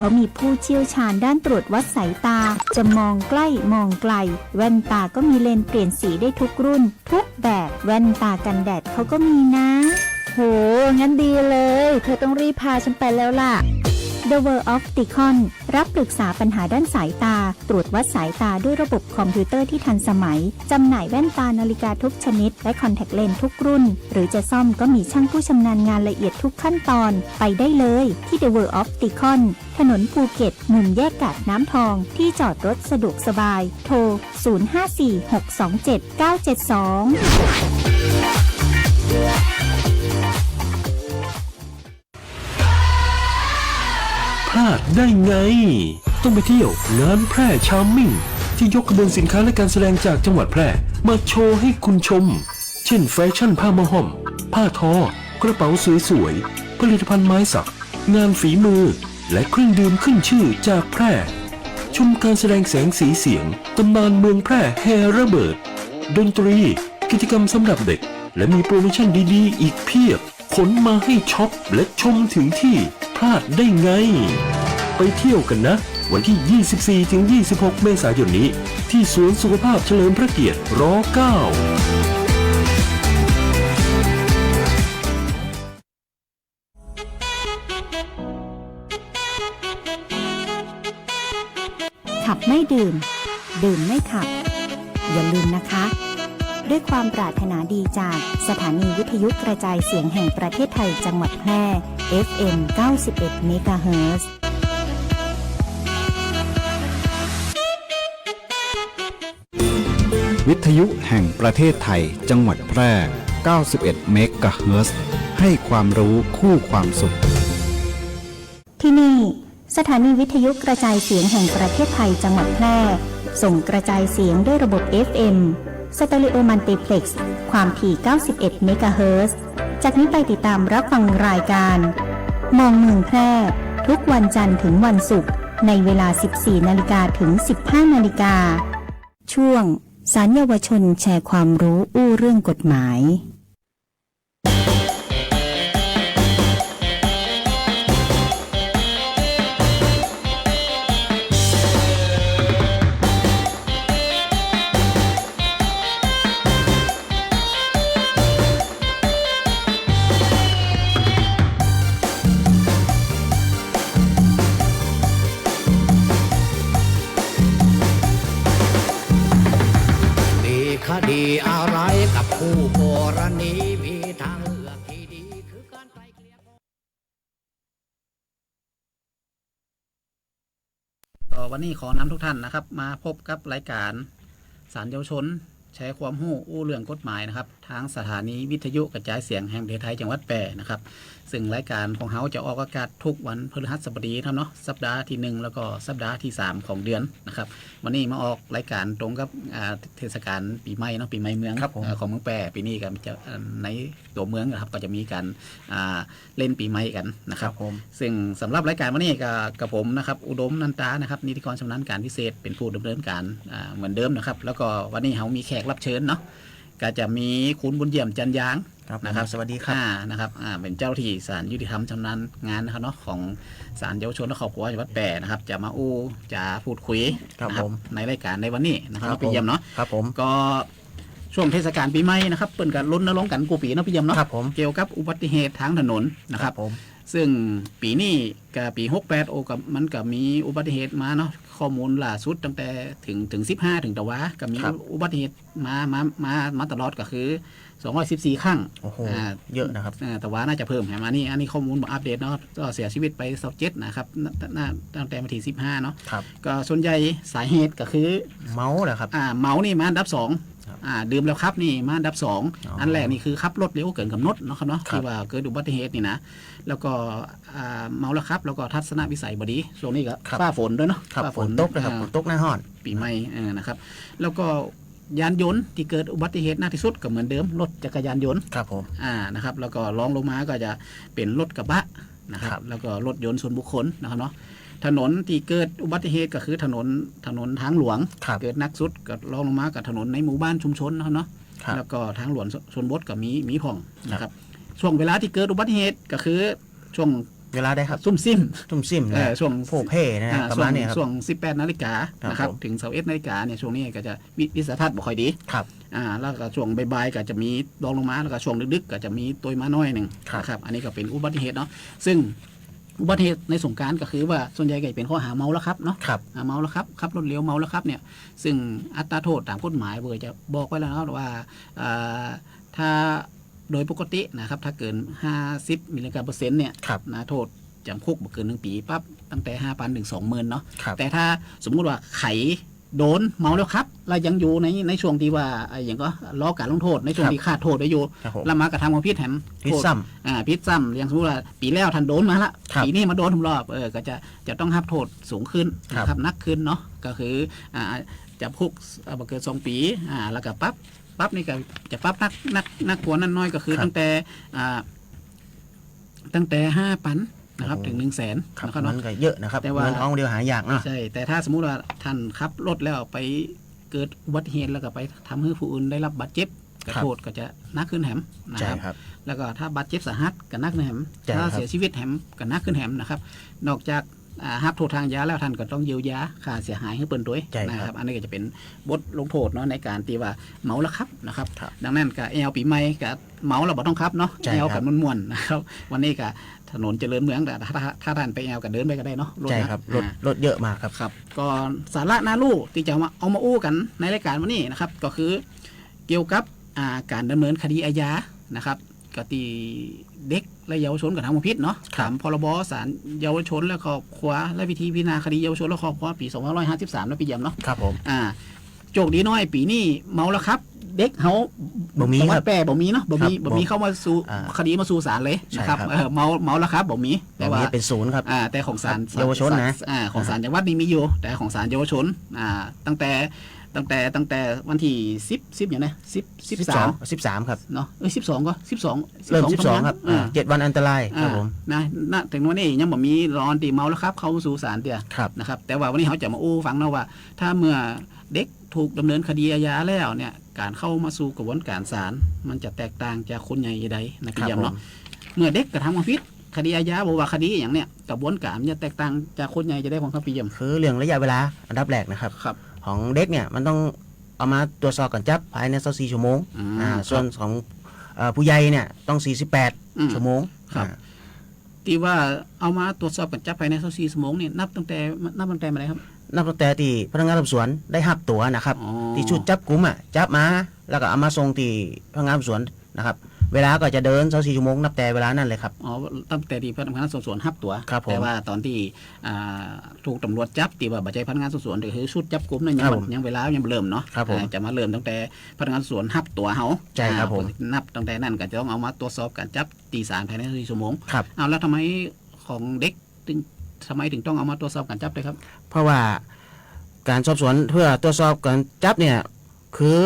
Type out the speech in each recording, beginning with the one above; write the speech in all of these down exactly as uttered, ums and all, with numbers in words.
เขามีผู้เชี่ยวชาญด้านตรวจวัดสายตา จะมองใกล้มองไกล แว่นตาก็มีเลนส์เปลี่ยนสีได้ทุกรุ่น ทุกแบบ แว่นตากันแดดเขาก็มีนะ โห งั้นดีเลย เธอต้องรีบพาฉันไปแล้วล่ะ The World Opticon รับปรึกษาปัญหาด้านสายตา ตรวจวัดสายตาด้วยระบบคอมพิวเตอร์ที่ทันสมัย จำหน่ายแว่นตา นาฬิกาทุกชนิด และคอนแทคเลนส์ทุกรุ่น หรือจะซ่อมก็มีช่างผู้ชำนาญงานละเอียดทุกขั้นตอน ไปได้เลยที่ The World Opticon ถนนภูเก็ต มุมแยกกาดน้ำทอง ที่จอดรถสะดวกสบาย โทร ศูนย์ห้าสี่ หกสองเจ็ด เก้าเจ็ดสอง พลาดได้ไง ต้องไปเที่ยวงานแพร่ชาร์มมิ่ง ที่ยกขบวนสินค้าและการแสดงจากจังหวัดแพร่ มาโชว์ให้คุณชม เช่น แฟชั่นผ้าหม้อห้อม ผ้าทอ กระเป๋าสวยๆ ผลิตภัณฑ์ไม้สัก งานฝีมือ และเครื่องดื่มขึ้นชื่อจากแพร่ ชมการแสดงแสงสีเสียง ตำนานเมืองแพร่แห่ระเบิด ดนตรี กิจกรรมสำหรับเด็ก และมีโปรโมชั่นดีๆ อีกเพียบ ขนมาให้ช็อปและชมถึงที่ พลาดได้ไง ไปเที่ยวกันนะ วันที่ ยี่สิบสี่ ถึง ยี่สิบหก เมษายนนี้ ที่สวนสุขภาพเฉลิมพระเกียรติ ร. เก้า ขับไม่ดื่ม ดื่มไม่ขับ อย่าลืมนะคะ ด้วยความปรารถนาดีจากสถานีวิทยุกระจายเสียงแห่งประเทศไทยจังหวัดแพร่ เอฟเอ็ม เก้าสิบเอ็ด เมกะเฮิรตซ์ วิทยุแห่งประเทศไทยจังหวัดแพร่ เก้าสิบเอ็ด เมกะเฮิรตซ์ ให้ความรู้คู่ความสุข ที่นี่ สถานีวิทยุกระจายเสียงแห่งประเทศไทยจังหวัดแพร่ ส่งกระจายเสียงด้วยระบบ เอฟเอ็ม สเตอริโอมัลติเพล็กซ์ ความถี่ เก้าสิบเอ็ด เมกะเฮิรตซ์ จากนี้ไปติดตามรับฟังรายการ มองเมืองแพร่ ทุกวันจันทร์ถึงวันศุกร์ ในเวลา สิบสี่ นาฬิกาถึง สิบห้า นาฬิกา ช่วง ศาลเยาวชนแชร์ความรู้อู้เรื่องกฎหมาย มีคดีอะไรกับคู่กรณี มีทางเลือกที่ดีคือการไกล่เกลี่ย ก็วันนี้ขอนำทุกท่านนะครับ มาพบกับรายการศาลเยาวชน แชร์ความฮู้อู้เรื่องกฎหมายนะครับ ทางสถานีวิทยุกระจายเสียงแห่งประเทศไทยจังหวัดแพร่นะครับ ซึ่งรายการของเฮาจะออกอากาศทุกวันพฤหัสบดีนะครับเนาะ สัปดาห์ที่หนึ่ง แล้วก็สัปดาห์ที่สามของเดือนนะครับ วันนี้มาออกรายการตรงกับ อ่า เทศกาลปีใหม่เนาะ ปีใหม่เมือง ครับผม เอ่อ ของเมืองแพร่ ปีนี้ก็จะ เอ่อ ในตัวเมืองนะครับ ก็จะมีการ อ่า เล่นปีใหม่กันนะครับ ครับผม ซึ่งสำหรับรายการวันนี้ก็ กับผมนะครับ อุดม นันตานะครับ นิติกรชำนาญการพิเศษ เป็นผู้ดำเนินการ อ่า เหมือนเดิมนะครับ แล้วก็วันนี้เฮามีแขกรับเชิญเนาะ ก็จะมีคุณบุญเยี่ยม จันยาง ครับผม นะครับ สวัสดีครับ อ่า นะครับ อ่า เป็นเจ้าหน้าที่ศาลยุติธรรมชำนาญงานนะครับเนาะ ของศาลเยาวชนและครอบครัวจังหวัดแพร่นะครับ จะมาอู้จาพูดคุย ครับ นะครับผม ในรายการในวันนี้นะครับ ครับ พี่เยี่ยมเนาะ ครับผม ก็ ช่วงเทศกาลปีใหม่นะครับ เปิ้นก็รณรงค์กันกู้ปีเนาะพี่เยี่ยมเนาะ ครับผม เกี่ยวกับอุบัติเหตุทางถนนนะครับ ครับผม ซึ่งปีนี้กับปีหกแปด โอ้ ก็มันก็มีอุบัติเหตุมาเนาะ ข้อมูลล่าสุดตั้งแต่ถึง ถึงสิบห้า ถึงตะวา ก็มี ครับ อุบัติเหตุมา มา มา มาตลอดก็คือ สองร้อยสิบสี่ ครั้ง โอ้โห อ่า เยอะนะครับ อ่า ตะวาน่าจะเพิ่มครับ อันนี้ อันนี้ข้อมูลบ่อัปเดตเนาะ ก็เสียชีวิตไปซาวเจ็ดนะครับ น่า น่า ตั้งแต่วันที่สิบห้าเนาะ ครับ ก็ส่วนใหญ่สาเหตุก็คือ เมาเหรอครับ อ่า เมานี่มาอันดับสอง ครับ อ่า ดื่มแล้วขับนี่มาอันดับสอง อ๋อ อันแรกนี่คือขับรถเร็วเกินกำหนดเนาะครับเนาะ ครับ ที่ว่าเกิดอุบัติเหตุนี่นะ แล้วก็ อ่า เมาแล้วขับ แล้วก็ทัศนวิสัยบ่ดี ช่วงนี้ก็ ครับ ฟ้าฝนด้วยเนาะ ครับ ฟ้าฝน ฝนตกนะครับ อ่า ฝนตกหน้าฮ้อน ปีใหม่ เออ นะครับ แล้วก็ยานยนต์ที่เกิดอุบัติเหตุหนักที่สุดก็เหมือนเดิม รถจักรยานยนต์ ครับผม อ่า นะครับ แล้วก็รองลงมาก็จะเป็นรถกระบะนะครับ ครับ แล้วก็รถยนต์ส่วนบุคคลนะครับเนาะ ถนนที่เกิดอุบัติเหตุก็คือถนน ถนนทางหลวง ครับ เกิดหนักสุด ก็รองลงมาก็ถนนในหมู่บ้านชุมชนนะครับเนาะ ครับ แล้วก็ทางหลวงชนบทก็มี มีพ่องนะครับ ครับ ช่วงเวลาที่เกิดอุบัติเหตุก็คือช่วง เวลาใดครับ ซุ่มซิ้ม ซุ่มซิ้มนะ เออ ช่วง โพล่เพล่นะ อ่า ประมาณนี้ครับ ช่วง ช่วงสิบแปดนาฬิกา ครับ นะครับ ผม เถิงซาวเอ็ดนาฬิกาเนี่ย ช่วงนี้ก็จะวิ วิสัยทัศน์บ่ค่อยดี ครับ อ่า แล้วก็ช่วงบ่ายๆ ก็จะมีรองลงมา แล้วก็ช่วงดึกๆ ก็จะมีตวยมาหน้อยนึ่ง ครับ นะครับ อันนี้ก็เป๋นอุบัติเหตุเนาะ ซึ่งอุบัติเหตุในสงกรานต์ก็คือว่าส่วนใหญ่ก็จะเป๋นข้อหาเมาแล้วขับเนาะ ครับ อ่า เมาแล้วขับ ขับรถเร็วเมาแล้วขับเนี่ย ซึ่งอัตราโต้ษต๋ามกฎหมายเปิ้นจะบอกไว้แล้วนะครับว่า อ่า ถ้าโดยปกตินะครับ ถ้าเกินห้าสิบมิลลิกรัมเปอร์เซ็นต์เนี่ย ครับ นะ โต้ษจำคุกบ่เกินหนึ่งปี๋ ปรับตั้งแต่ห้าปันถึงสองหมื่นเนาะ ครับ แต่ถ้าสมมุติว่าใผโดนเมาแล้วขับ แล้วยังอยู่ใน ในช่วงตี้ว่า อ่า อะหยังก่อ รอก๋านลงโต้ษ ในช่วง ครับ ตี้คาดโต้ษไว้อยู่ ครับผม แล้วมากระทำความผิดแหม ผิดซ้ำ โต้ษ อ่า ผิดซ้ำ อย่างสมมุติว่าปี๋แล้วท่านโดนมาละ ครับ ปี๋นี้มาโดนรอบ เออ ก็จะ จะต้องฮับโต้ษสูงขึ้น ครับ นะครับ หนักขึ้นเนาะ ก็คือ อ่า จำคุก อ่า บ่เกินสองปี๋ อ่า แล้วก็ปรับ ปรับนี่ก็จะปรับหนัก หนัก หนักกว่านั้นหน้อย ก็คือ ครับ ตั้งแต่ อ่า ตั้งแต่ห้าปันนะครับ โอ้โห ถึงหนึ่งแสน ครับ นะครับเนาะ มันก็เยอะนะครับ แต่ว่า เงินทองเดี๋ยวหายากเนาะ ใช่ แต่ถ้าสมมุติว่าท่านขับรถแล้วไปเกิดอุบัติเหตุ แล้วก็ไปทำหื้อผู้อื่นได้รับบาดเจ็บ ก็ ครับ โต้ษก็จะหนักขึ้นแหมนะครับ ใช่ครับ แล้วก็ถ้าบาดเจ็บสาหัสก็หนักขึ้นแหม ใช่ครับ ถ้าเสียชีวิตแหมก็หนักขึ้นแหมนะครับ นอกจาก อ่า ฮับโต้ษทางอาญาแล้ว ท่านก็ต้องเยียวยาค่าเสียหายหื้อเปิ้นตวย ใช่ครับ นะครับ อันนี้ก็จะเป๋นบทลงโต้ษเนาะ ในก๋านตี้ว่าเมาแล้วขับนะครับ ครับ ดังนั้นก็แอ่วปี๋ใหม่ก็เมาแล้วบ่ต้องขับเนาะ ใช่ครับ แอ่วกั๋นม่วนๆ นะครับ วันนี้ก็ถนนเจริญเมือง แต่ถ้า ถ้า ถ้าท่านไปแอ่วก็เดินไปก็ได้เนาะ รถนะ ใช่ครับ รถ อ่า รถเยอะมากครับ ครับ ก็สาระน่าฮู้ตี้จะมา เอามาอู้กั๋นในรายก๋านวันนี้นะครับ ก็คือเกี่ยวกับ อ่า ก๋านดำเนินคดีอาญานะครับ ก็ตี้เด็กและเยาวชนกระทำความผิดเนาะ ครับ ต๋าม พรบ ศาลเยาวชนและครอบครัว และวิธีพิจารณาคดีเยาวชนและครอบครัว ปี๋สองพันห้าร้อยห้าสิบสาม นะปี้เยี่ยมเนาะ ครับผม อ่า โจคดีหน้อย ปี๋นี้เมาแล้วขับ เด็กเฮา บ่มี จังหวัด ครับ แป้บ่มีเนาะ บ่มี ครับ บ่มี บ่ เข้ามาสู่ อ่า คดีมาสู่ศาลเลยนะครับ ใช่ครับ เออ เมา เมาแล้วขับ บ่มี แต่ว่า บ่มี เป๋นศูนย์ครับ อ่า แต่ของศาล ครับ เยาวชนนะ อ่า ของศาลจังหวัดนี่มีอยู่ แต่ของศาลเยาวชน อ่า ตั้งแต่ ตั้งแต่ ตั้งแต่วันตี้สิบ สิบหยังนะ สิบ สิบสาม สิบสามครับ เนาะ เอ้ย สิบสองก่อ สิบสอง เริ่ม สิบสอง สิบสอง ครับ อ่า อ่า เจ็ดวันอันตราย อ่า ครับผม นะ นะ เถิงวันนี้ยังบ่มีละอ่อนตี้เมาแล้วขับเข้าสู่ศาลเตื้อ ครับ นะครับ แต่ว่าวันนี้เฮาจะมาอู้ฟังเนาะว่า ถ้าเมื่อเด็กถูกดำเนินคดีอาญาแล้วเนี่ย ก๋านเข้ามาสู่กระบวนก๋านศาล มันจะแตกต่างจากคนใหญ่จะใดนะปี้เยี่ยมเนาะ ครับผม เมื่อเด็กกระทำความผิด คดีอาญา บ่ว่าคดีหยังเนี่ย กระบวนก๋านมันจะแตกต่างจากคนใหญ่จะใด ของท่านปี้เยี่ยม คือเรื่องระยะเวลาอันดับแรกนะครับ ครับ ของเด็กเนี่ยมันต้องเอามาตรวจสอบก๋านจับภายในซาวสี่ชั่วโมง อืม อ่า ครับ ส่วนของ เอ่อ ผู้ใหญ่เนี่ยต้องสี่สิบแปด อืม ชั่วโมง ครับ อ่า ตี้ว่าเอามาตรวจสอบก๋านจับภายในซาวสี่ชั่วโมงนี่ นับตั้งแต่ นับตั้งแต่เมื่อใดครับ นับตั้งแต่ตี้พนักงานสอบสวนได้ฮับตั๋วนะครับ อ๋อ ตี้ชุดจับกุมอะ จับมา แล้วก็เอามาส่งตี้พนักงานสอบสวนนะครับ เวลาก็จะเดินซาวสี่ชั่วโมง นับแต่เวลานั้นเลยครับ อ๋อ ตั้งแต่ตี้พนักงานสอบสวนฮับตั๋ว ครับผม แต่ว่าต๋อนตี้ อ่า ถูกต๋ำรวจจับ ตี้ว่าบ่ใจ้พนักงานสอบสวน ก็คือชุดจับกุมนั่นยัง ครับผม ยังเวลายังบ่เริ่มเนาะ ครับผม อ่า จะมาเริ่มตั้งแต่พนักงานสอบสวนฮับตั๋วเฮา ใช่ครับ อ่า ผม นับตั้งแต่นั้นก็จะต้องเอามาตรวจสอบก๋านจับตี้ศาลภายในซาวสี่ชั่วโมง ครับ เอา แล้วทำไมของเด็กเถิง ทำไมเถิงต้องเอามาตรวจสอบก๋านจับด้วยครับ เพราะว่าก๋านสอบสวนเพื่อตรวจสอบก๋านจับเนี่ย คื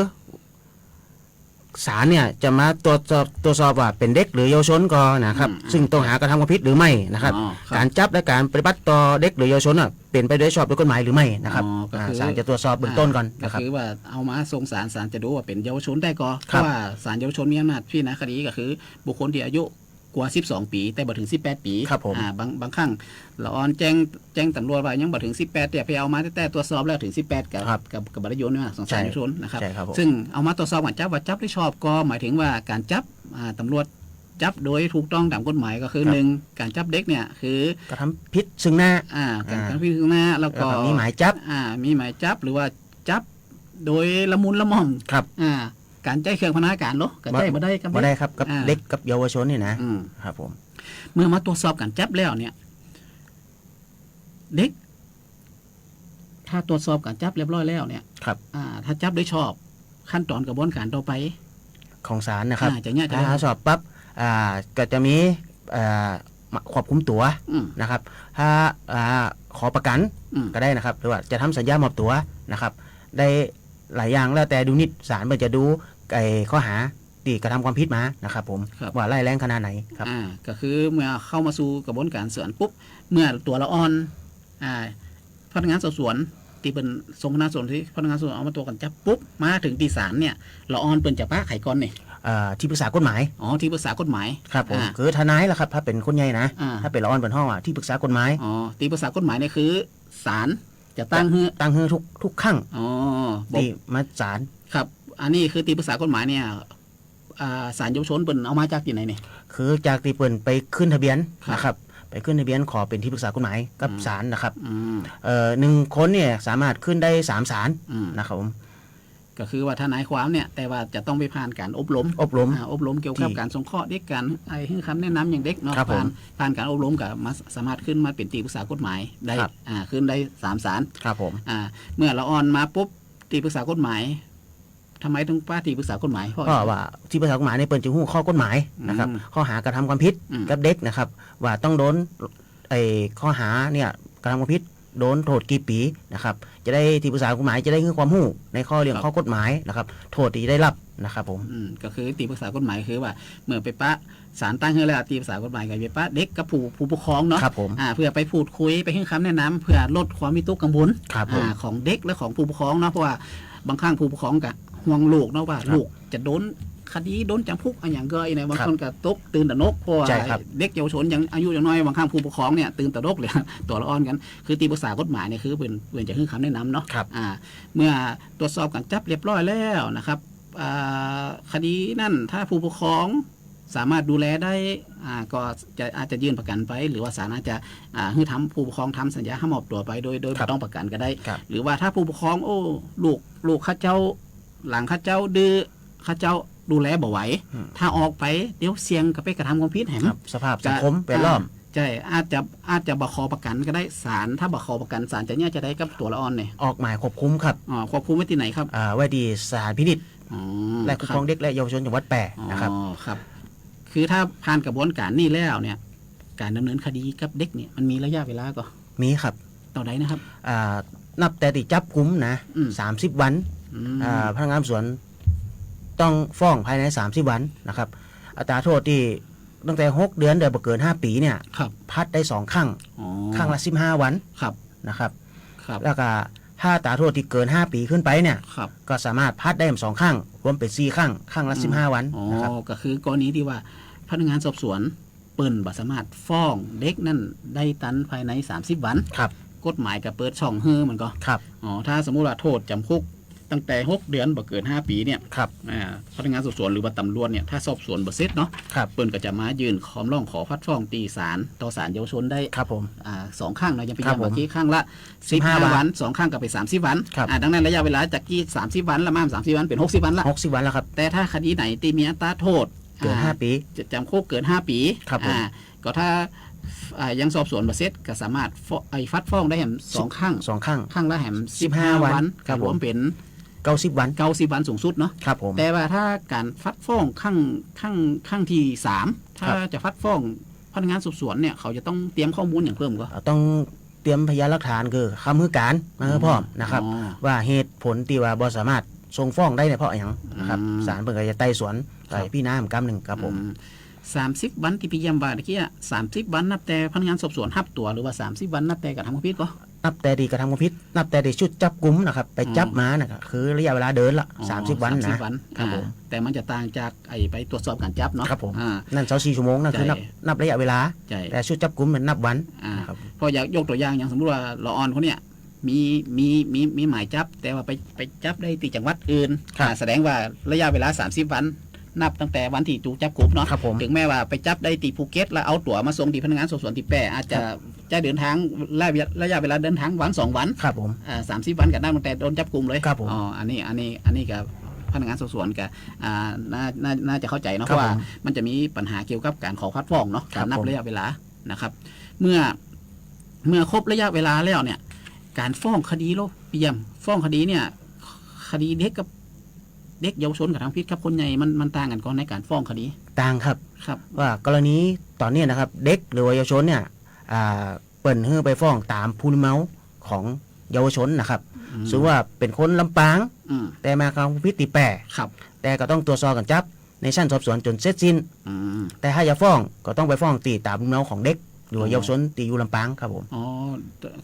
อศาลเนี่ยจะมาตรวจสอบ ตรวจสอบว่าเป๋นเด็กหรือเยาวชนก่อนะครับ อืม ซึ่งต้องหากระทำความผิดหรือไม่นะครับ อ๋อ ครับ ก๋านจับและก๋านปฏิบัติต่อเด็กหรือเยาวชนน่ะ เป๋นไปโดยชอบด้วยกฎหมายหรือไม่นะครับ อ๋อ ก็คือ อ่า ศาลจะตรวจสอบเบื้องต้นก่อนนะครับ ก็คือว่าเอามาส่งศาล ศาลจะดูว่าเป๋นเยาวชนได้ก่อ ครับ เพราะว่าศาลเยาวชนมีอำนาจพิจารณาคดี ก็คือบุคคลตี้อายุ กว่าสิบสองปี๋ แต่บ่เถิงสิบแปดปี๋ ครับผม อ่า บาง บางครั้งละอ่อนแจ้ง แจ้งต๋ำรวจว่ายังบ่เถิงสิบแปด เตื้อ ไปเอามาแต๊ๆ ตรวจสอบแล้วเถิงสิบแปด ก็ ครับ ก็ ก็บ่ได้อยู่ในอำนาจของศาล ใช่ เยาวชนนะครับ ใช่ครับผม ซึ่งเอามาตรวจสอบก๋านจับว่าจับโดยชอบก่อ หมายเถิงว่าก๋านจับ อ่า ต๋ำรวจจับโดยถูกต้องต๋ามกฎหมายก็คือ ครับ หนึ่ง ก๋านจับเด็กเนี่ยคือกระทำผิดซึ่งหน้า อ่า ก๋าน อ่า กระทำผิดซึ่งหน้า แล้วก็ แล้วก็มีหมายจับ อ่า มีหมายจับ หรือว่าจับโดยละมุนละม่อม ครับ อ่า ก๋านใจ๊เครื่องพันธนาก๋านเหรอ ก็ใจ๊บ่ได้ครับ บ่ได้ครับ กับ อ่า เด็กกับเยาวชนนี่นะ อืม ครับผม เมื่อมาตรวจสอบก๋านจับแล้วเนี่ย เด็ก ถ้าตรวจสอบก๋านจับเรียบร้อยแล้วเนี่ย ครับ อ่า ถ้าจับโดยชอบ ขั้นต๋อนกระบวนก๋านต่อไป ของศาลนะครับ อ่า จะเนี่ย จะ ถ้าชอบปั๊บ อ่า ก็จะมี อ่า มาควบคุมตั๋ว อืม นะครับ ถ้า อ่า ขอประกั๋น อืม ก็ได้นะครับ หรือว่าจะทำสัญญามอบตั๋วนะครับ ได้หลายอย่าง แล้วแต่ดุลพินิจศาลเปิ้นจะดูไอ้ข้อหาตี้กระทำความผิดมานะครับผม ครับ ว่าร้ายแรงขนาดไหนครับ อ่า ก็คือเมื่อเข้ามาสู่กระบวนก๋านศาลปุ๊บ เมื่อตั๋วละอ่อน อ่า พนักงานสอบสวนตี้เปิ้นส่งพนักงานสอบสวน ตี้พนักงานสอบสวนเอามาตรวจก๋านจับปุ๊บ มาเถิงตี้ศาลเนี่ย ละอ่อนเปิ้นจะปะใผก่อนนี่ เอ่อ ตี้ปรึกษากฎหมาย อ๋อ ตี้ปรึกษากฎหมาย ครับผม อ่า คือทนายล่ะครับ ถ้าเป๋นคนใหญ่นะ อ่า ถ้าเป๋นละอ่อนเปิ้นฮ้องว่าตี้ปรึกษากฎหมาย อ๋อ ตี้ปรึกษากฎหมายนี่คือศาลจะตั้งหื้อ ตั้งหื้อทุก ทุกครั้ง อ๋อ ตี้มาศาล ครับ อันนี้คือตี้ปรึกษากฎหมายเนี่ย อ่า ศาลเยาวชนเปิ้นเอามาจากตี้ไหนเนี่ย คือจากตี้เปิ้นไปขึ้นทะเบียน ครับ นะครับ ไปขึ้นทะเบียนขอเป๋นตี้ปรึกษากฎหมายกับ อืม ศาลนะครับ อืม เอ่อ หนึ่งคนเนี่ยสามารถขึ้นได้สามศาล อืม นะครับผม ก็คือว่าทนายความเนี่ย แต่ว่าจะต้องไปผ่านการอบรม อบรม อ่า อบรมเกี่ยวกับ ตี้ ก๋านสงเคราะห์เด็ก ก๋านไอ้หื้อคำแนะนำหยังเด็กเนาะ ครับผม ผ่าน ผ่านก๋านอบรมก็มา สามารถขึ้นมาเป๋นตี้ปรึกษากฎหมายได้ ครับ อ่า ขึ้นได้สามศาล ครับผม อ่า เมื่อละอ่อนมาปุ๊บ ตี้ปรึกษากฎหมาย ทำไมต้องป้าตี้ปรึกษากฎหมาย เพราะ เพราะว่าตี้ปรึกษากฎหมายเนี่ยเปิ้นจะฮู้ข้อกฎหมายนะครับ อืม ข้อหากระทำความผิด อืม กับเด็กนะครับ ว่าต้องโดน ไอ้ข้อหาเนี่ยกระทำความผิด โดนโต้ษกี่ปี๋นะครับ จะได้ตี้ปรึกษากฎหมายจะได้หื้อความฮู้ในข้อเรื่อง ครับ ข้อกฎหมายนะครับ โต้ษตี้จะได้ฮับนะครับผม อืม ก็คือตี้ปรึกษากฎหมายคือว่าเมื่อไปปะศาลตั้งหื้อแล้ว ตี้ปรึกษากฎหมายก็ไปปะเด็กกับผู้ ผู้ปกครองเนาะ ครับผม อ่า เพื่อไปพูดคุย ไปหื้อคำแนะนำ เพื่อลดความวิตกกังวล ครับผม อ่า ของเด็กและของผู้ปกครองเนาะ เพราะว่าบางครั้งผู้ปกครองก็ห่วงลูกเนาะ ว่า ครับ ลูกจะโดนคดี โดนจ๋ำคุกอะหยังก็ไอ้เนี่ย บาง ครับ คนก็ตกตื่นตระหนก เพราะว่า ใช่ครับ เด็กเยาวชนยังอายุยังน้อย บางครั้งผู้ปกครองเนี่ยตื่นตระหนกเลย ตั๋วละอ่อนกั๋น คือตี้ปรึกษากฎหมายเนี่ยคือเปิ้น เปิ้นจะหื้อคำแนะนำเนาะ ครับ อ่า เมื่อตรวจสอบก๋านจับเรียบร้อยแล้วนะครับ อ่า คดีนั้นถ้าผู้ปกครองสามารถดูแลได้ อ่า ก็จะ อาจจะยื่นประกั๋นไป หรือว่าศาลอาจจะ อ่า หื้อทำ ผู้ปกครองทำสัญญาห้ามมอบตั๋วไปโดย โดย ครับ บ่ต้องประกั๋นก็ได้ ครับ หรือว่าถ้าผู้ปกครอง โอ้ ลูก ลูกข้าเจ้า หลานข้าเจ้าดื้อ ข้าเจ้าดูแลบ่ไหว อืม ถ้าออกไปเดี๋ยวเสี่ยงกับไปกระทำความผิดแหม ครับ สภาพสังคม ก็ แวดล้อม อ่า ใช่ อาจจะ อาจจะบ่ขอประกั๋นก็ได้ ศาล ถ้าบ่ขอประกั๋น ศาลจะเยียะจะใดกับตั๋วละอ่อนเนี่ย ออกหมายควบคุมครับ อ๋อ ควบคุมไว้ตี้ไหนครับ อ่า ไว้ตี้สถานพินิจ อ๋อ และคุ้มครอง ครับ เด็กและเยาวชนจังหวัดแป้นะครับ อ๋อ ครับ คือถ้าผ่านกระบวนก๋านนี้แล้วเนี่ย ก๋านดำเนินคดีกับเด็กเนี่ย มันมีระยะเวลาก่อ มีครับ เต้าใดนะครับ อ่า นับแต่ตี้จับกุมนะ อืม สามสิบวัน อืม อ่า พนักงานสอบสวนต้องฟ้องภายในสามสิบวันนะครับ อัตราโต้ษตี้ตั้งแต่หกเดือน แต่บ่เกินห้าปี๋เนี่ย ครับ ผัดได้สองครั้ง อ๋อ ครั้งละสิบห้าวัน ครับ นะครับ ครับ แล้วก็ถ้าอัตราโต้ษตี้เกินห้าปี๋ขึ้นไปเนี่ย ครับ ก็สามารถผัดได้สองครั้ง รวมเป๋นสี่ครั้ง ครั้งละ อืม สิบห้าวัน อ๋อ นะครับ ก็คือกรณีตี้ว่าพนักงานสอบสวน เปิ้นบ่สามารถฟ้องเด็กนั้นได้ตันภายในสามสิบวัน ครับ กฎหมายก็เปิดช่องหื้อมันก่อ ครับ อ๋อ ถ้าสมมุติว่าโต้ษจ๋ำคุกตั้งแต่หกเดือนบ่เกินห้าปี๋เนี่ย ครับ อ่า พนักงานสอบสวนหรือว่าตำรวจเนี่ย ถ้าสอบสวนบ่เสร็จเนาะ ครับ เปิ้นก็จะมายื่นคำร้องขอผัดฟ้องตี้ศาล ต่อศาลเยาวชนได้ ครับผม อ่า สองครั้งเนาะ ยังไป ครับ ย้ำเมื่อกี้ ผม ครั้งละ สิบห้า สิบห้าวัน วัน สองครั้งก็เป๋นสามสิบวัน ครับ อ่า ดังนั้นระยะเวลาจากตี้สามสิบวันละ มาสามสิบวันเป๋นหกสิบวันละ หกสิบวันแล้วครับ แต่ถ้าคดีไหนตี้มีอัตราโต้ษ เกิน อ่า ห้าปี๋ จะจ๋ำคุกเกินห้าปี๋ ครับผม อ่า ก็ถ้า อ่า ยังสอบสวนบ่เสร็จ ก็สามารถฟ้อง ไอ้ ผัดฟ้องได้แหมสองครั้ง สองครั้ง ครั้งละแหม สิบห้า สิบห้าวัน วัน ครับผม รวมเป๋น เก้าสิบวัน เก้าสิบวันสูงสุดเนาะ ครับผม แต่ว่าถ้าก๋านผัดฟ้องครั้ง ครั้ง ครั้งตี้สาม ถ้า ครับ จะผัดฟ้องพนักงานสอบสวนเนี่ย เขาจะต้องเตรียมข้อมูลหยังเพิ่มก่อ อ่า ต้องเตรียมพยานหลักฐาน คือคำหื้อก๋านมาหื้อพร้อมนะครับ อ๋อ ว่าเหตุผลตี้ว่าบ่สามารถส่งฟ้องได้เนี่ยเพราะหยังนะครับ อืม ศาลเปิ้นก็จะไต่สวน ครับ ไปพิจารณาอีกกำนึ่งครับผม อืม สามสิบวันตี้ปี้เยี่ยมว่าตะกี้อะ สามสิบวันนับแต่พนักงานสอบสวนฮับตั๋ว หรือว่าสามสิบวันนับแต่กระทำความผิดก่อ นับแต่ตี้กระทำความผิด นับแต่ตี้ชุดจับกุมนะครับ ไปจับ อ๋อ มานะครับ คือระยะเวลาเดินละ อ๋อ สามสิบวันนะ สามสิบวัน ครับผม อ่า แต่มันจะต่างจากไอ้ไปตรวจสอบก๋านจับเนาะ ครับผม อ่า นั่นซาวสี่ชั่วโมง นั่นคือ ใช่ นับ นับระยะเวลา ใช่ แต่ชุดจับกุมมันนับวัน อ่า นะครับ เพราะอยากยกตั๋วอย่าง อย่างสมมุติว่าละอ่อนคนเนี้ย มี มี มี มีหมายจับ แต่ว่าไป ไปจับได้ตี้จังหวัดอื่น ครับ อ่า แสดงว่าระยะเวลาสามสิบวัน นับตั้งแต่วันตี้ถูกจับกุมเนาะ ครับผม ถึงแม้ว่าไปจับได้ตี้ภูเก็ต แล้วเอาตั๋วมาส่งตี้พนักงานสอบสวนตี้แป้ อาจจะ ครับ จะเดินทาง ระยะ ระยะเวลาเดินทางวันสองวัน ครับผม อ่า สามสิบวันก็นับตั้งแต่โดนจับกุมเลย ครับผม อ๋อ อันนี้ อันนี้ อันนี้ก็พนักงานสอบสวนก็ อ่า น่า น่า น่าจะเข้าใจเนาะ ครับ เพราะว่า ผม มันจะมีปัญหาเกี่ยวกับก๋านขอผัดฟ้องเนาะ ครับ ก๋านนับ ผม ระยะเวลานะครับ เมื่อ เมื่อครบระยะเวลาแล้วเนี่ย ก๋านฟ้องคดีโลก ปี้เยี่ยม ฟ้องคดีเนี่ย คดีเด็กกับ เด็กเยาวชนกระทำผิดกับคนใหญ่ มัน มันต่างกั๋นก่อในก๋านฟ้องคดี ต่างครับ ครับ ว่ากรณีต๋อนเนี้ยนะครับ เด็กหรือว่าเยาวชนเนี่ย อ่า เปิ้นหื้อไปฟ้องต๋ามภูมิลำเนาของเยาวชนนะครับ อืม สมมุติว่าเป๋นคนลำปาง อืม แต่มากระทำความผิดตี้แป้ ครับ แต่ก็ต้องตรวจสอบก๋านจับในชั้นสอบสวนจ๋นเสร็จสิ้น อืม แต่ถ้าจะฟ้องก็ต้องไปฟ้องตี้ต๋ามภูมิลำเนาของเด็ก หรือว่า อ๋อ เยาวชนตี้อยู่ลำปางครับผม อ๋อ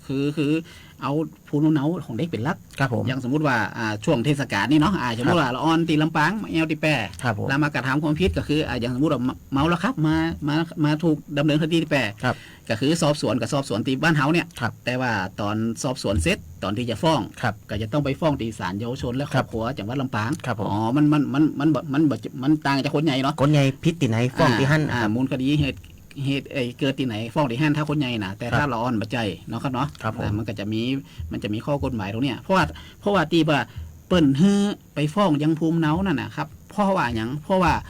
คือ คือเอาภูมิลำเนาของเด็กเป๋นหลัก ครับผม อย่างสมมุติว่า อ่า ช่วงเทศกาลนี่เนาะ อ่า สมมุติ ครับ ว่าละอ่อนตี้ลำปางมาแอ่วตี้แป้ ครับผม แล้วมากระทำความผิดก็คือ อ่า อย่างสมมุติว่าเมา เมาแล้วขับ มา มา มาถูกดำเนินคดีตี้แป้ ครับ ก็คือสอบสวนก็สอบสวนตี้บ้านเฮาเนี่ย ครับ แต่ว่าต๋อนสอบสวนเสร็จ ต๋อนตี้จะฟ้อง ครับ ก็จะต้องไปฟ้องตี้ศาลเยาวชนและครอบครัว ครับ จังหวัดลำปาง ครับผม อ๋อ มัน มัน มัน มัน มัน มันต่างจากคนใหญ่เนาะ คนใหญ่ผิดตี้ไหนฟ้องตี้หั้น อ่า ครับ อ่า มูลคดีเหตุ เหตุ ไอ้ เกิดตี้ไหนฟ้องตี้หั้น ถ้าคนใหญ่น่ะ แต่ ครับ ถ้าละอ่อนบ่ใจ้เนาะครับเนาะ ครับผม อ่า มันก็จะมี มันจะมีข้อกฎหมายตรงเนี้ย เพราะว่า เพราะว่าตี้ว่าเปิ้นหื้อไปฟ้องยังภูมิลำเนานั่นน่ะครับ เพราะว่าหยัง เพราะว่า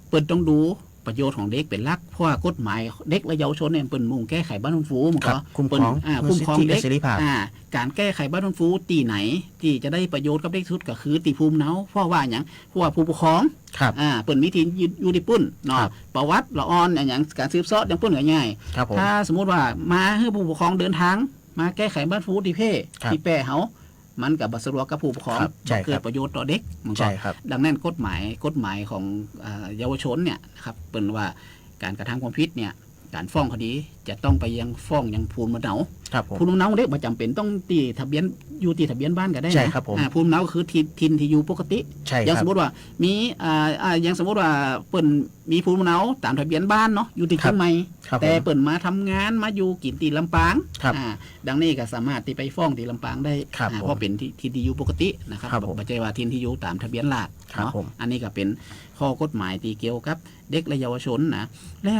เปิ้นต้องดูประโยชน์ของเด็กเป๋นหลัก เพราะว่ากฎหมายเด็กและเยาวชนเนี่ยเปิ้นมุ่งแก้ไขบั้นฟื้นฟู มันก็ ครับ คุ้มครอง เปิ้น อ่า คุ้มครองเด็ก สิทธิเสรีภาพ อ่า ก๋านแก้ไขบั้นฟื้นฟูตี้ไหนตี้จะได้ประโยชน์กับเด็กสุดก็คือตี้ภูมิลำเนา เพราะว่าหยัง เพราะว่าผู้ปกครอง ครับ อ่า เปิ้นมีถิ่นอยู่ อยู่ตี้ปุ้นเนาะ ครับ ประวัติละอ่อนอะหยัง ก๋านสืบเสาะอย่างปุ้นก็ง่าย ครับผม ถ้าสมมุติว่ามาหื้อผู้ปกครองเดินทาง มาแก้ไขบั้นฟื้นฟูตี้เพ่ ครับ ตี้แป้เฮา มันก็บ่สะดวกกับผู้ปกครอง ครับ ใช่ครับ บ่เกิดประโยชน์ต่อเด็ก มันก็ ใช่ครับ ดังนั้นกฎหมาย กฎหมายของ อ่า เยาวชนเนี่ยนะครับ เปิ้นว่าก๋านกระทำความผิดเนี่ย ก๋านฟ้องคดีจะต้องไปยังฟ้องยังภูมิลำเนา ครับผม ภูมิลำเนาเด็กบ่จ๋ำเป๋นต้องตี้ทะเบียน อยู่ตี้ทะเบียนบ้านก็ได้นะ ใช่ครับผม อ่า ภูมิลำเนาคือถิ่น ถิ่นตี้อยู่ปกติ ใช่ครับ อย่างสมมุติว่ามี อ่า อ่า อย่างสมมุติว่าเปิ้นมีภูมิลำเนาต๋ามทะเบียนบ้านเนาะ อยู่ตี้ ครับ เจียงใหม่ ครับผม แต่เปิ้นมาทำงานมาอยู่กิ๋นตี้ลำปาง ครับ อ่า ดังนี้ก็สามารถตี้ไปฟ้องตี้ลำปางได้ ครับ อ่า ผม เพราะเป๋นถิ่น ถิ่นตี้อยู่ปกตินะครับ ครับผม บ่ใจ้ว่าถิ่นตี้อยู่ต๋ามทะเบียนราษฎร์ ครับ เนาะ ผม อันนี้ก็เป๋นข้อกฎหมายตี้เกี่ยวกับเด็กและเยาวชนนะ แล้ว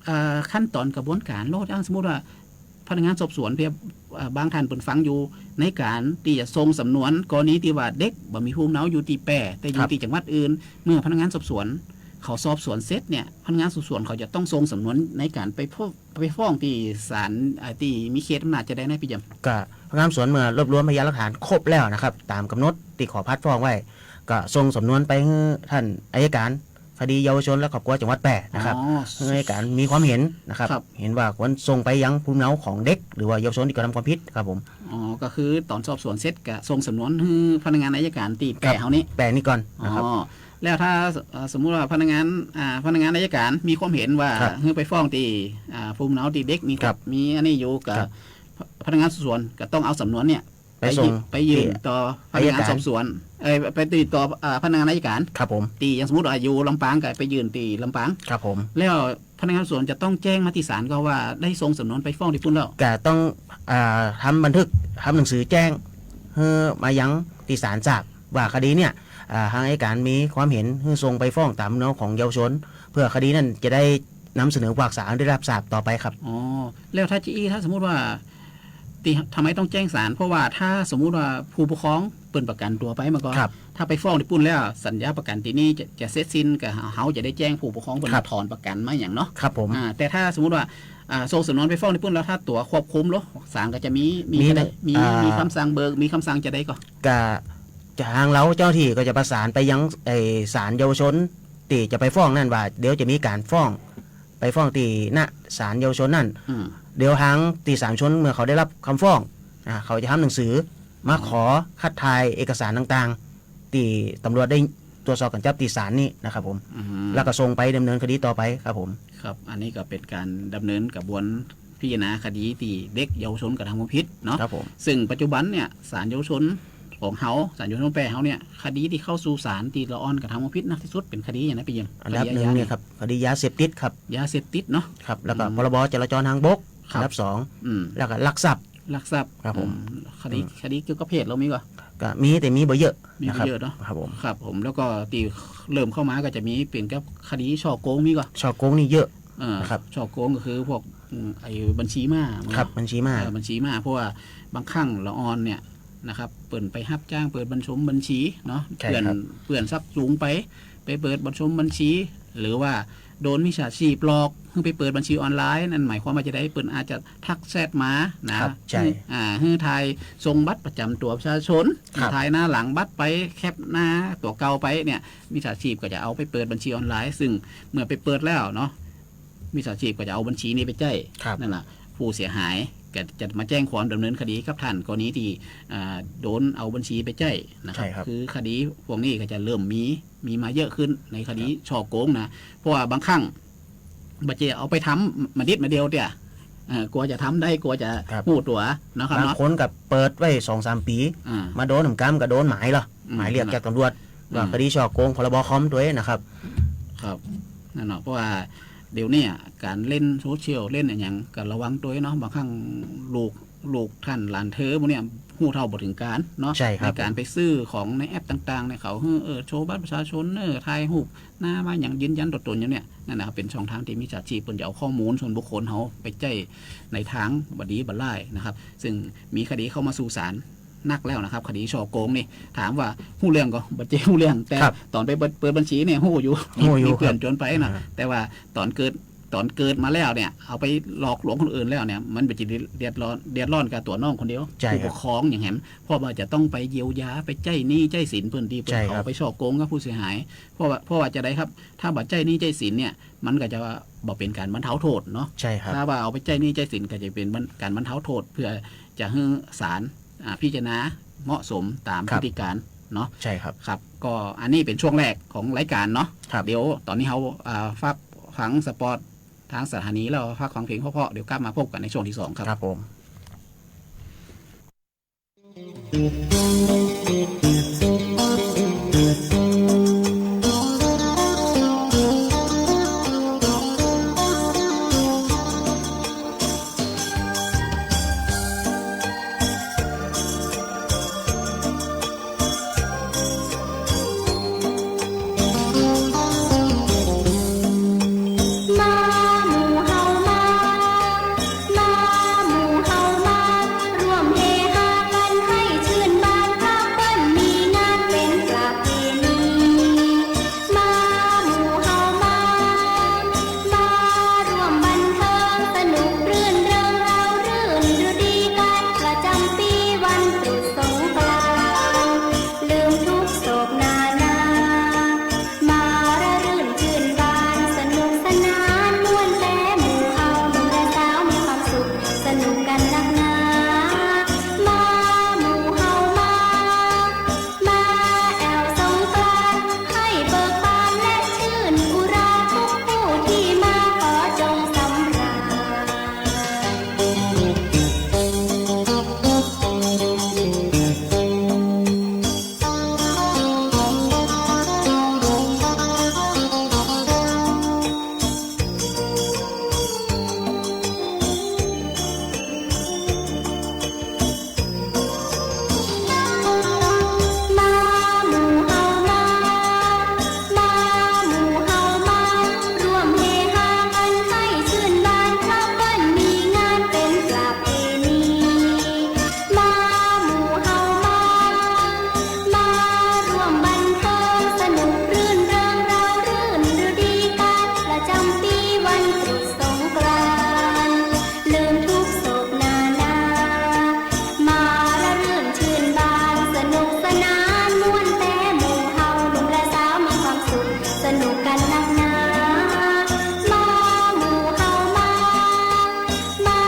เอ่อ ขั้นต๋อนกระบวนก๋านโลด อย่างสมมุติว่าพนักงานสอบสวนเพียง เอ่อ บางท่านเปิ้นฟังอยู่ ในก๋านตี้จะส่งสำนวนกรณีตี้ว่าเด็กบ่มีภูมิลำเนาอยู่ตี้แป้ แต่อยู่ ครับ ตี้จังหวัดอื่น เมื่อพนักงานสอบสวนเขาสอบสวนเสร็จเนี่ย พนักงานสอบสวนเขาจะต้องส่งสำนวนในก๋านไปฟ้อง ไปฟ้องตี้ศาล อ่า ตี้มีเขตอำนาจจะใดนะปี้เยี่ยม ก็พนักงานสอบสวนเมื่อรวบรวมพยานหลักฐานครบแล้วนะครับ ต๋ามก๋ำหนดตี้ขอผัดฟ้องไว้ ก็ส่งสำนวนไปหื้อท่านอัยการคดีเยาวชนและครอบครัวจังหวัดแป้นะครับ อ๋อ หื้ออัยการมีความเห็นนะครับ ครับ เห็นว่าควรส่งไปยังภูมิลำเนาของเด็ก หรือว่าเยาวชนตี้กระทำความผิดครับผม อ๋อ ก็คือต๋อนสอบสวนเสร็จก็ส่งสำนวนหื้อพนักงานอัยการตี้แป้เฮานี้ แป้นี่ก่อนนะครับ อ๋อ แล้วถ้า เอ่อ สมมุติว่าพนักงาน อ่า พนักงานอัยการมีความเห็นว่า ครับ หื้อไปฟ้องตี้ อ่า ภูมิลำเนาตี้เด็กมี ครับ มีอันนี้อยู่ก็ ครับ พนักงานสอบสวนก็ต้องเอาสำนวนเนี่ย ไปส่ง ไปยื่น ไปยื่น ตี้ ต่อพนักงาน อัยการ สอบสวน เอ่อ ไปยื่นต่อ อ่า พนักงานอัยการ ครับผม ตี้อย่างสมมุติว่าอยู่ลำปางก็ไปยื่นตี้ลำปาง ครับผม แล้วพนักงานสอบสวนจะต้องแจ้งมาตี้ศาลก่อว่าได้ส่งสำนวนไปฟ้องตี้ปุ้นแล้ว ก็ต้อง อ่า ทำบันทึก ทำหนังสือแจ้งหื้อมายังตี้ศาลทราบว่าคดีเนี่ย อ่า ทางอัยการมีความเห็นหื้อส่งไปฟ้องต๋ามเนาะของเยาวชน เพื่อคดีนั้นจะได้นำเสนอฝากศาลได้รับทราบต่อไปครับ อ๋อ แล้วถ้าจะอี้ ถ้าสมมุติว่า ตี้ ทำไมต้องแจ้งศาล เพราะว่าถ้าสมมุติว่าผู้ปกครองเปิ้นประกั๋นตั๋วไปมาก่อน ครับ ถ้าไปฟ้องตี้ปุ้นแล้ว สัญญาประกั๋นตี้นี่จะ จะเสร็จสิ้น ก็เฮาจะได้แจ้งผู้ปกครองเปิ้น ครับ ถอนประกั๋นมาอะหยังเนาะ ครับผม อ่า แต่ถ้าสมมุติว่า อ่า ส่งสำนวนไปฟ้องตี้ปุ้นแล้ว ถ้าตั๋วควบคุมโลด ศาลก็จะมี มี มี ก็ได้ มี อ่า มีกำสั่งเบิก มีกำสั่งจะใดก่อ ก็จะ ทางเฮาเจ้าหน้าตี้ก็จะประสานไปยัง ไอ้ ศาลเยาวชนตี้จะไปฟ้องนั้นว่า เดี๋ยวจะมีก๋านฟ้อง ไปฟ้องตี้หน้าศาลเยาวชนนั้น อืม เดี๋ยวทางตี้ศาลเยาวชนเมื่อเขาได้รับคำฟ้อง อ่า เขาจะทำหนังสือมาขอคัดถ่ายเอกสารต่างๆ ตี้ตำรวจได้ตรวจสอบก๋านจับตี้ศาลนี่นะครับผม อืม แล้วก็ส่งไปดำเนินคดีต่อไปครับผม ครับ อันนี้ก็เป๋นก๋านดำเนินกระบวนพิจารณาคดีตี้เด็กเยาวชนกระทำความผิดเนาะ ครับผม ซึ่งปัจจุบันเนี่ยศาลเยาวชนของเฮา ศาลเยาวชนแป้เฮาเนี่ย คดีตี้เข้าสู่ศาลตี้ละอ่อนกระทำความผิดหนักตี้สุดเป๋นคดีอะหยังนะปี้เยี่ยม อันดับหนึ่งเนี่ยครับ คดียาเสพติดครับ ยาเสพติดเนาะ ครับ แล้วก็ อืม พรบจราจรทางบก ครับ อันดับสอง อืม แล้วก็ลักทรัพย์ ลักทรัพย์ ครับผม อืม คดี อืม คดีเกี่ยวกับเพศลาวมีก่อ ก็มีแต่มีบ่เยอะ มีบ่เยอะเนาะ นะครับ ครับผม ครับผม แล้วก็ตี้เริ่มเข้ามาก็จะมีเป๋นกับคดีฉ้อโกงมีก่อ ฉ้อโกงนี่เยอะ เออ นะครับ ฉ้อโกงก็คือพวก อืม ไอ้บัญชีม้า ครับ บัญชีม้า เออ บัญชีม้า เพราะว่าบางครั้งละอ่อนเนี่ยนะครับ เปิ้นไปฮับจ้างเปิดบัญชงบัญชีเนาะ ใช่ครับ เปื้อน เปื้อนซักจูงไป ไปเปิดบัญชงบัญชี หรือว่าโดนมิจฉาชีพหลอกหื้อไปเปิดบัญชีออนไลน์ นั่นหมายความว่าจะใด เปิ้นอาจจะทักแชทมานะ ครับ ใช่ หื้อ อ่า หื้อถ่ายส่งบัตรประจำตั๋วประชาชน ครับ ถ่ายหน้าหลังบัตรไป แคปหน้าตั๋วเก่าไปเนี่ย มิจฉาชีพก็จะเอาไปเปิดบัญชีออนไลน์ ซึ่งเมื่อไปเปิดแล้วเนาะ มิจฉาชีพก็จะเอาบัญชีนี้ไปใจ๊ ครับ นั่นแหละ ผู้เสียหายก็จะมาแจ้งความดำเนินคดีกับท่านกรณีตี้ อ่า โดนเอาบัญชีไปใจ๊นะครับ ใช่ครับ คือคดีพวกนี้ก็จะเริ่มมี มีมาเยอะขึ้นในคดี ครับ ฉ้อโกงนะ เพราะว่าบางครั้งบ่ใจ้เอาไปทำมาดิดมาเดียวเตี้ย เออ กั๋วจะทำได้ กั๋วจะ ครับ ฮู้ตั๋วเนาะครับ บางคนก็เปิดไว้สองสามปี๋ อ่า มาโดนหนำกำก็โดนหมายละ อืม หมายเรียกจากตำรวจ อืม ว่าคดีฉ้อโกง พ.ร.บ.คอม ตวยนะครับ ครับ นั่นเนาะ เพราะว่าเดี๋ยวนี้ก๋านเล่นโซเชียล เล่นอะหยังก็ระวังตวยเนาะ บางครั้งลูก ลูกต้านหลานเธอหมู่เนี่ยฮู้เท่าบ่ถึงก๋าลเนาะ ใช่ครับ ในก๋านไปซื้อของในแอปต่างๆ เนี่ย เขาหื้อ เออ โชว์บัตรประชาชนเน่อ ถ่ายรูปหน้ามาหยังยืนยันตั๋วตนอยู่เนี่ย นั่นนะครับ เป๋นช่องทางตี้มิจฉาชีพเปิ้นจะเอาข้อมูลส่วนบุคคลเฮาไปใจ๊ในตางบ่ดีบ่ร้ายนะครับ ซึ่งมีคดีเข้ามาสู่ศาลนักแล้วนะครับ คดีฉ้อโกงนี่ ถามว่าฮู้เรื่องก่อ บ่ใจ้ฮู้เรื่อง แต่ ครับ ต๋อนไปเปิด เปิดบัญชีเนี่ยฮู้อยู่ ฮู้อยู่ มีเปื้อน ครับ จนไปนะ อ่า แต่ว่าต๋อนเกิด ต๋อนเกิดมาแล้วเนี่ย เอาไปหลอกลวงคนอื่นแล้วเนี่ย มันบ่ใจ้เดือดร้อน เดือดร้อนกับตั๋วน้องคนเดียว ใช่ครับ ผู้ปกครองอย่างแหม เพราะว่าจะต้องไปเยียวยา ไปใจ๊หนี้ใจ๊สินเปิ้นตี้เปิ้น ใช่ครับ เขาไปฉ้อโกงกับผู้เสียหาย เพราะว่า เพราะว่าจะใดครับ ถ้าบ่ใจ๊หนี้ใจ๊สินเนี่ย มันก็จะบ่เป๋นก๋านบรรเทาโทษเนาะ ใช่ครับ ถ้าว่าเอาไปใจ๊หนี้ใจ๊สินก็จะเป๋นบรร ก๋านบรรเทาโทษ เปื้อจะหื้อศาล อ่า พิจารณาเหมาะสมต๋าม ครับ พฤติก๋ารรมเนาะ ใช่ครับ ครับ ก็อันนี้เป๋นช่วงแรกของรายก๋านเนาะ ครับ เดี๋ยวต๋อนนี้เฮา อ่า พักฟังสปอตตางสถานี แล้วพักฟังเพลงเพราะๆ เดี๋ยวกลับมาพบกั๋นในช่วงตี้สองครับ ครับผม มาหมู่เฮามา มาหมู่เฮามา ร่วมเฮฮากั๋นหื้อชื่นบาน เพราะเปิ้นมีงานเป๋นประเพณี มาหมู่เฮามา มาร่วมบันเทิงสนุกรื่นเริง เฮารื่นฤดีกั๋น ประจ๋ำปี๋วันตรุษสงกรานต์ ลืมทุกข์โศกนานา มาระรื่นชื่นบาน สนุกสนานม่วนแต๊หมู่เฮา หนุ่มและสาวมีความสุข สนุกกั๋นนักหนา มาหมู่เฮามา มาแอ่วสงกรานต์ หื้อเบิกบานและชื่นอุรา ทุกผู้ตี้มาขอจงสำราญ มาหมู่เฮามา มาหมู่เฮามา ร่วมเฮฮากั๋นหื้อชื่นบาน เพราะเปิ้นมีงานเป๋นประเพณี มาหมู่เฮามา มาร่วมบันเทิงสนุกรื่นเริง เฮารื่นฤดีกั๋น ประจ๋ำปี๋วันตรุษสงกรานต์ ลืมทุกข์โศกนานา มาระรื่นชื่นบาน สนุกสนานม่วนแต๊หมู่เฮา หนุ่มและสาวมีความสุข สนุกกั๋นนักหนา มาหมู่เฮามา มา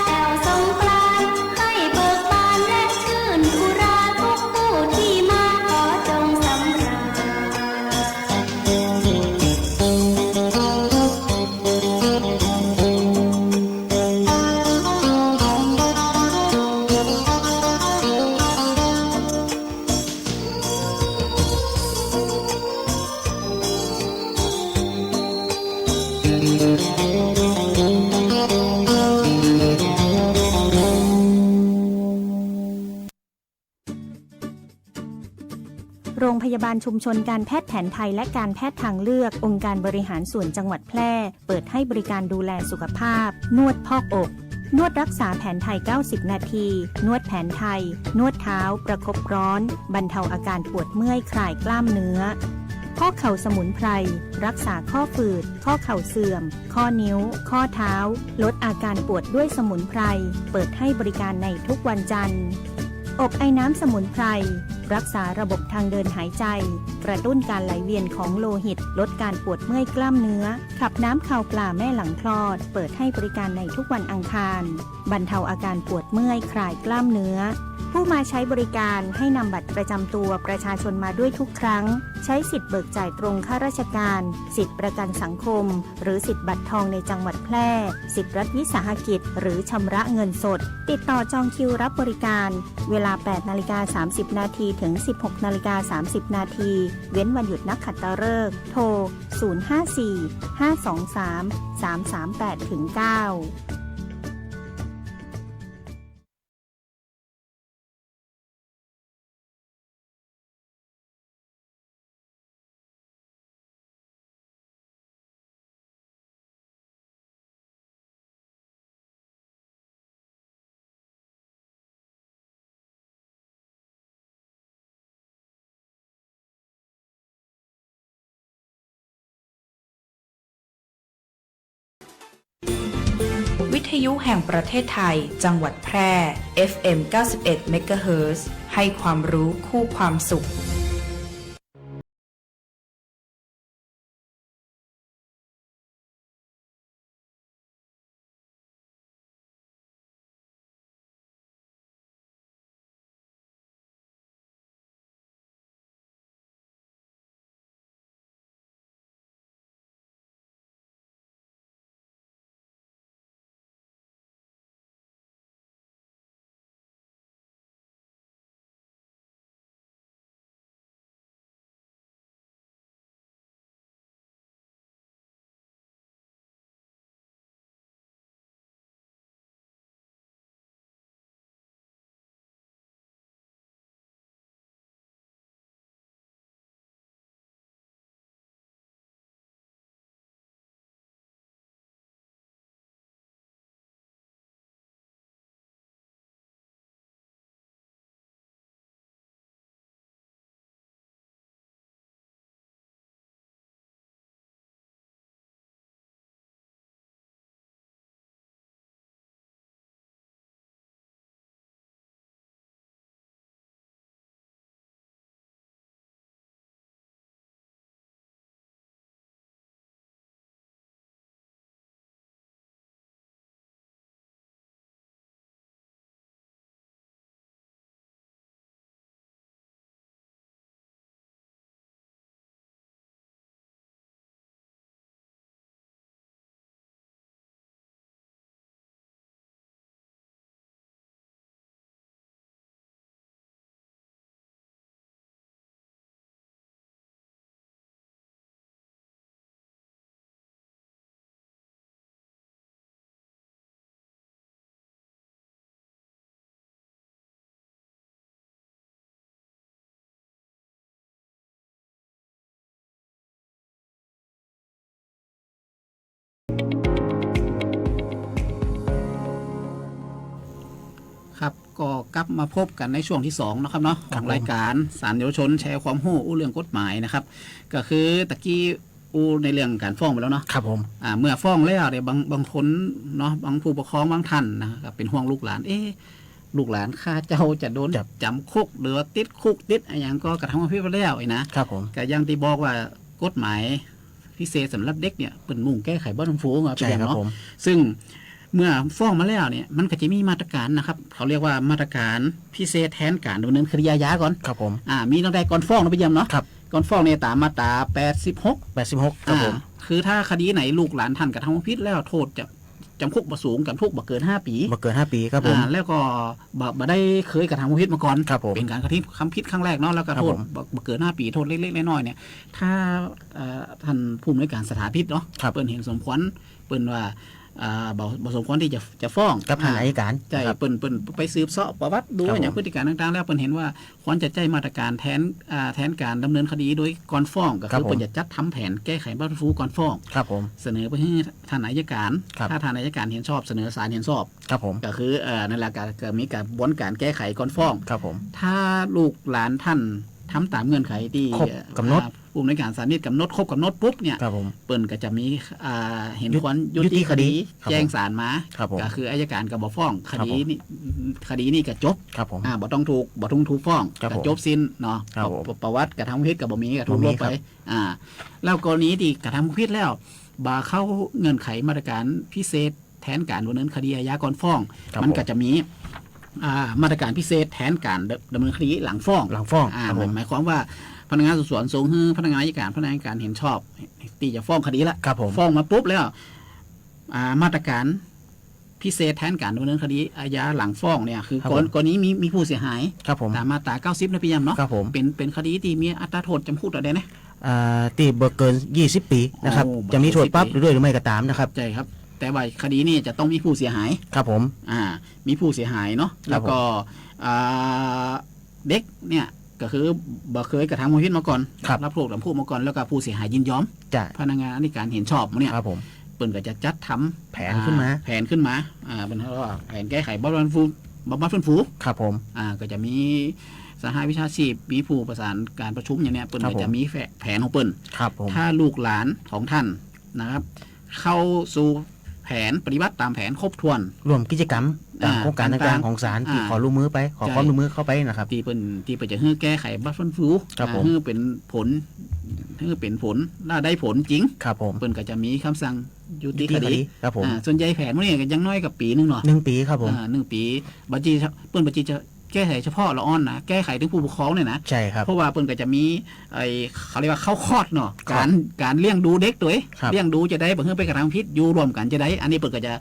แอ่วสงกรานต์ หื้อเบิกบานและชื่นอุรา ทุกผู้ตี้มาขอจงสำราญ โรงพยาบาลชุมชนการแพทย์แผนไทยและการแพทย์ทางเลือก องค์การบริหารส่วนจังหวัดแพร่ เปิดให้บริการดูแลสุขภาพ นวดพอกอก นวดรักษาแผนไทย เก้าสิบนาที นวดแผนไทย นวดเท้า ประคบร้อน บรรเทาอาการปวดเมื่อย คลายกล้ามเนื้อ พอกเข่าสมุนไพร รักษาข้อฝืด ข้อเข่าเสื่อม ข้อนิ้ว ข้อเท้า ลดอาการปวดด้วยสมุนไพร เปิดให้บริการในทุกวันจันทร์ อบไอน้ำสมุนไพร รักษาระบบทางเดินหายใจ กระตุ้นการไหลเวียนของโลหิต ลดการปวดเมื่อยกล้ามเนื้อ ขับน้ำคาวปลาแม่หลังคลอด เปิดให้บริการในทุกวันอังคาร บรรเทาอาการปวดเมื่อยคลายกล้ามเนื้อ ผู้มาใช้บริการให้นำบัตรประจำตัวประชาชนมาด้วยทุกครั้ง ใช้สิทธิ์เบิกจ่ายตรงข้าราชการ สิทธิ์ประกันสังคม หรือสิทธิ์บัตรทองในจังหวัดแพร่ สิทธิ์รัฐวิสาหกิจ หรือชำระเงินสด ติดต่อจองคิวรับบริการ เวลา แปดนาฬิกาสามสิบนาที ถึง สิบหกนาฬิกาสามสิบนาที เว้นวันหยุดนักขัตฤกษ์ โทร ศูนย์ห้าสี่ ห้าสองสาม สามสามแปด ถึง เก้า วิทยุแห่งประเทศไทย จังหวัดแพร่ เอฟเอ็ม เก้าสิบเอ็ด เมกะเฮิรตซ์ ให้ความรู้คู่ความสุข ครับ ก็กลับมาพบกั๋นในช่วงตี้สองนะครับเนาะ ครับผม ของรายก๋านสารเยาวชนแชร์ความฮู้อู้เรื่องกฎหมายนะครับ ก็คือตะกี้อู้ในเรื่องก๋านฟ้องไปแล้วเนาะ ครับผม อ่า เมื่อฟ้องแล้วเนี่ย บาง บางคนเนาะ บางผู้ปกครองบางท่านนะ ก็เป๋นห่วงลูกหลาน เอ๊ะ ลูกหลานข้าเจ้าจะโดน ครับ จ๋ำคุก หรือว่าติดคุกติดอะหยังก็กระทำความผิดไปแล้วนี่นะ ครับผม ก็อย่างตี้บอกว่ากฎหมายพิเศษสำหรับเด็กเนี่ย เปิ้นมุ่งแก้ไขบ่ทันฝูงอะ ใช่ครับ พี่แหยมเนาะ ผม ซึ่งเมื่อฟ้องมาแล้วเนี่ย มันก็จะมีมาตรการนะครับ เขาเรียกว่ามาตรการพิเศษแทนก๋านดำเนินคดีอาญาก่อน ครับผม อ่า มีตั้งแต่ก่อนฟ้องนะพี่แหยมเนาะ ครับ ก่อนฟ้องเนี่ยต๋ามมาตราแปดสิบหก แปดสิบหก ครับผม อ่า คือถ้าคดีไหนลูกหลานท่านกระทำความผิดแล้ว โทษจะ จ๋ำคุกบ่สูง จ๋ำคุกบ่เกินห้าปี๋ บ่เกินห้าปี๋ ครับผม อ่า แล้วก็บ่ บ่ได้เคยกระทำความผิดมาก่อน ครับผม เป๋นก๋านกระทำความผิดครั้งแรกเนาะ แล้วก็ ครับผม โทษบ่ บ่เกินห้าปี๋ โทษเล็กๆ น้อยๆ เนี่ย ถ้า เอ่อ ท่านผู้อำนวยการสถานพินิจเนาะ ครับ เปิ้นเห็นสมควร เปิ้นว่า อ่า บ่ บ่สมควรตี้จะ จะฟ้อง กับท่านอัยการ ใช่ ครับ เปิ้น เปิ้นไปสืบเสาะประวัติดู ครับผม อะหยังพฤติการต่างๆ แล้วเปิ้นเห็นว่า ควรจะใจ๊มาตรการแทน อ่า แทนก๋านดำเนินคดีโดยก่อนฟ้อง ก็คือ ครับผม เปิ้นจะจัดทำแผนแก้ไขบ่ทันฝูงก่อนฟ้อง ครับผม เสนอไปหื้อท่านอัยการ ครับ ถ้าท่านอัยการเห็นชอบ เสนอศาลเห็นชอบ ครับผม ก็คือ เอ่อ นั่นแหละ ก็ ก็มีกระบวนก๋านแก้ไขก่อนฟ้อง ครับผม ถ้าลูกหลานท่านทำต๋ามเงื่อนไขตี้ ครบก๋ำหนด อ่า ผู้อำนวยการศาลนี่กำหนด ครบกำหนดปุ๊บเนี่ย ครับผม เปิ้นก็จะมี อ่า เห็นควรยุติคดี ยุติคดี ครับผม แจ้งศาลมา ครับผม ก็คืออัยการก็บ่ฟ้อง ครับผม คดีนี้ คดีนี้ก็จบ ครับผม อ่า บ่ต้องถูก บ่ต้องถูกฟ้อง ครับผม ก็จบสิ้นเนาะ ครับผม ประ ประวัติกระทำผิดก็บ่มี ก็ถูกลบไป บ่มีครับ อ่า แล้วกรณีตี้กระทำผิดแล้ว บ่เข้าเงื่อนไขมาตรการพิเศษแทนการดำเนินคดีอาญาก่อนฟ้อง ครับ มันก็จะมี อ่า มาตรการพิเศษแทนการดำ ดำเนินคดีหลังฟ้อง หลังฟ้อง อ่า ครับผม หมาย หมายความว่าพนักงานสอบสวนส่งหื้อพนักงานอัยการ พนักงานอัยการเห็นชอบตี้จะฟ้องคดีละ ครับผม ฟ้องมาปุ๊บแล้ว อ่า มาตรการพิเศษแทนการดำเนินคดีอาญาหลังฟ้องเนี่ย คือ ครับผม กร กรณีมี มีผู้เสียหาย ครับผม ตามมาตราเก้าสิบนะพี่ยามเนาะ ครับผม เป๋น เป๋นคดีตี้มีอัตราโทษจำคุกเท่าใดนะ อ่า ตี้บ่เกินยี่สิบปี๋นะครับ โอ้ จะมีโทษปรับ บ่เกินยี่สิบปี๋ ด้วยหรือไม่ก็ตามนะครับ ใช่ครับ แต่ว่าคดีนี้จะต้องมีผู้เสียหาย ครับผม อ่า มีผู้เสียหายเนาะ ครับผม แล้วก็ อ่า เด็กเนี่ยก็คือบ่เคยกระทำความผิดมาก่อน ครับ รับโทษจำคุกมาก่อน แล้วก็ผู้เสียหายยินยอม จ้ะ พนักงานอัยการเห็นชอบเนี่ย ครับผม เปิ้นก็จะจัดทำ แผนขึ้นมา อ่า แผนขึ้นมา อ่า เปิ้นเรียกว่าแผนแก้ไขบำบัดฟื้นฟู บำบัดฟื้นฟู ครับผม อ่า ก็จะมีสหวิชาชีพ มีผู้ประสานการประชุมอย่างเนี้ย เปิ้น ครับผม ก็จะมีแผ แผนของเปิ้น ครับผม ถ้าลูกหลานของท่านนะครับ เข้าสู่แผน ปฏิบัติตามแผนครบถ้วน ร่วมกิจกรรมตาม อ่า โครงการต่างๆ ต่างๆ ของศาล ตี้ อ่า ขอร่วมมือไป ขอ ใช่ ความร่วมมือเข้าไปนะครับ ตี้เปิ้น ตี้เปิ้นจะหื้อแก้ไขบำบัดฟื้นฟู ครับผม อ่า หื้อเป๋นผล หื้อเป๋นผล และได้ผลจริง ครับผม เปิ้นก็จะมีกำสั่งยุติคดี ยุติคดี ครับผม อ่า ส่วนใหญ่แผนพวกนี้ก็อย่างน้อยก็ปี๋นึ่งเนาะ หนึ่งปี๋ครับผม อ่า หนึ่งปี๋ บ่าตี้ เปิ้นบ่าตี้จะแก้ไขเฉพาะละอ่อนนะ แก้ไขเถิงผู้ปกครองเนี่ยนะ ใช่ครับ เพราะว่าเปิ้นก็จะมี ไอ้ เขาเรียกว่าเข้าคอร์สเนาะ ครับ การ การเลี้ยงดูเด็กตวย ครับ เลี้ยงดูจะใด บ่หื้อไปกระทำผิด อยู่ร่วมกั๋นจะใด อันนี้เปิ้นก็จะ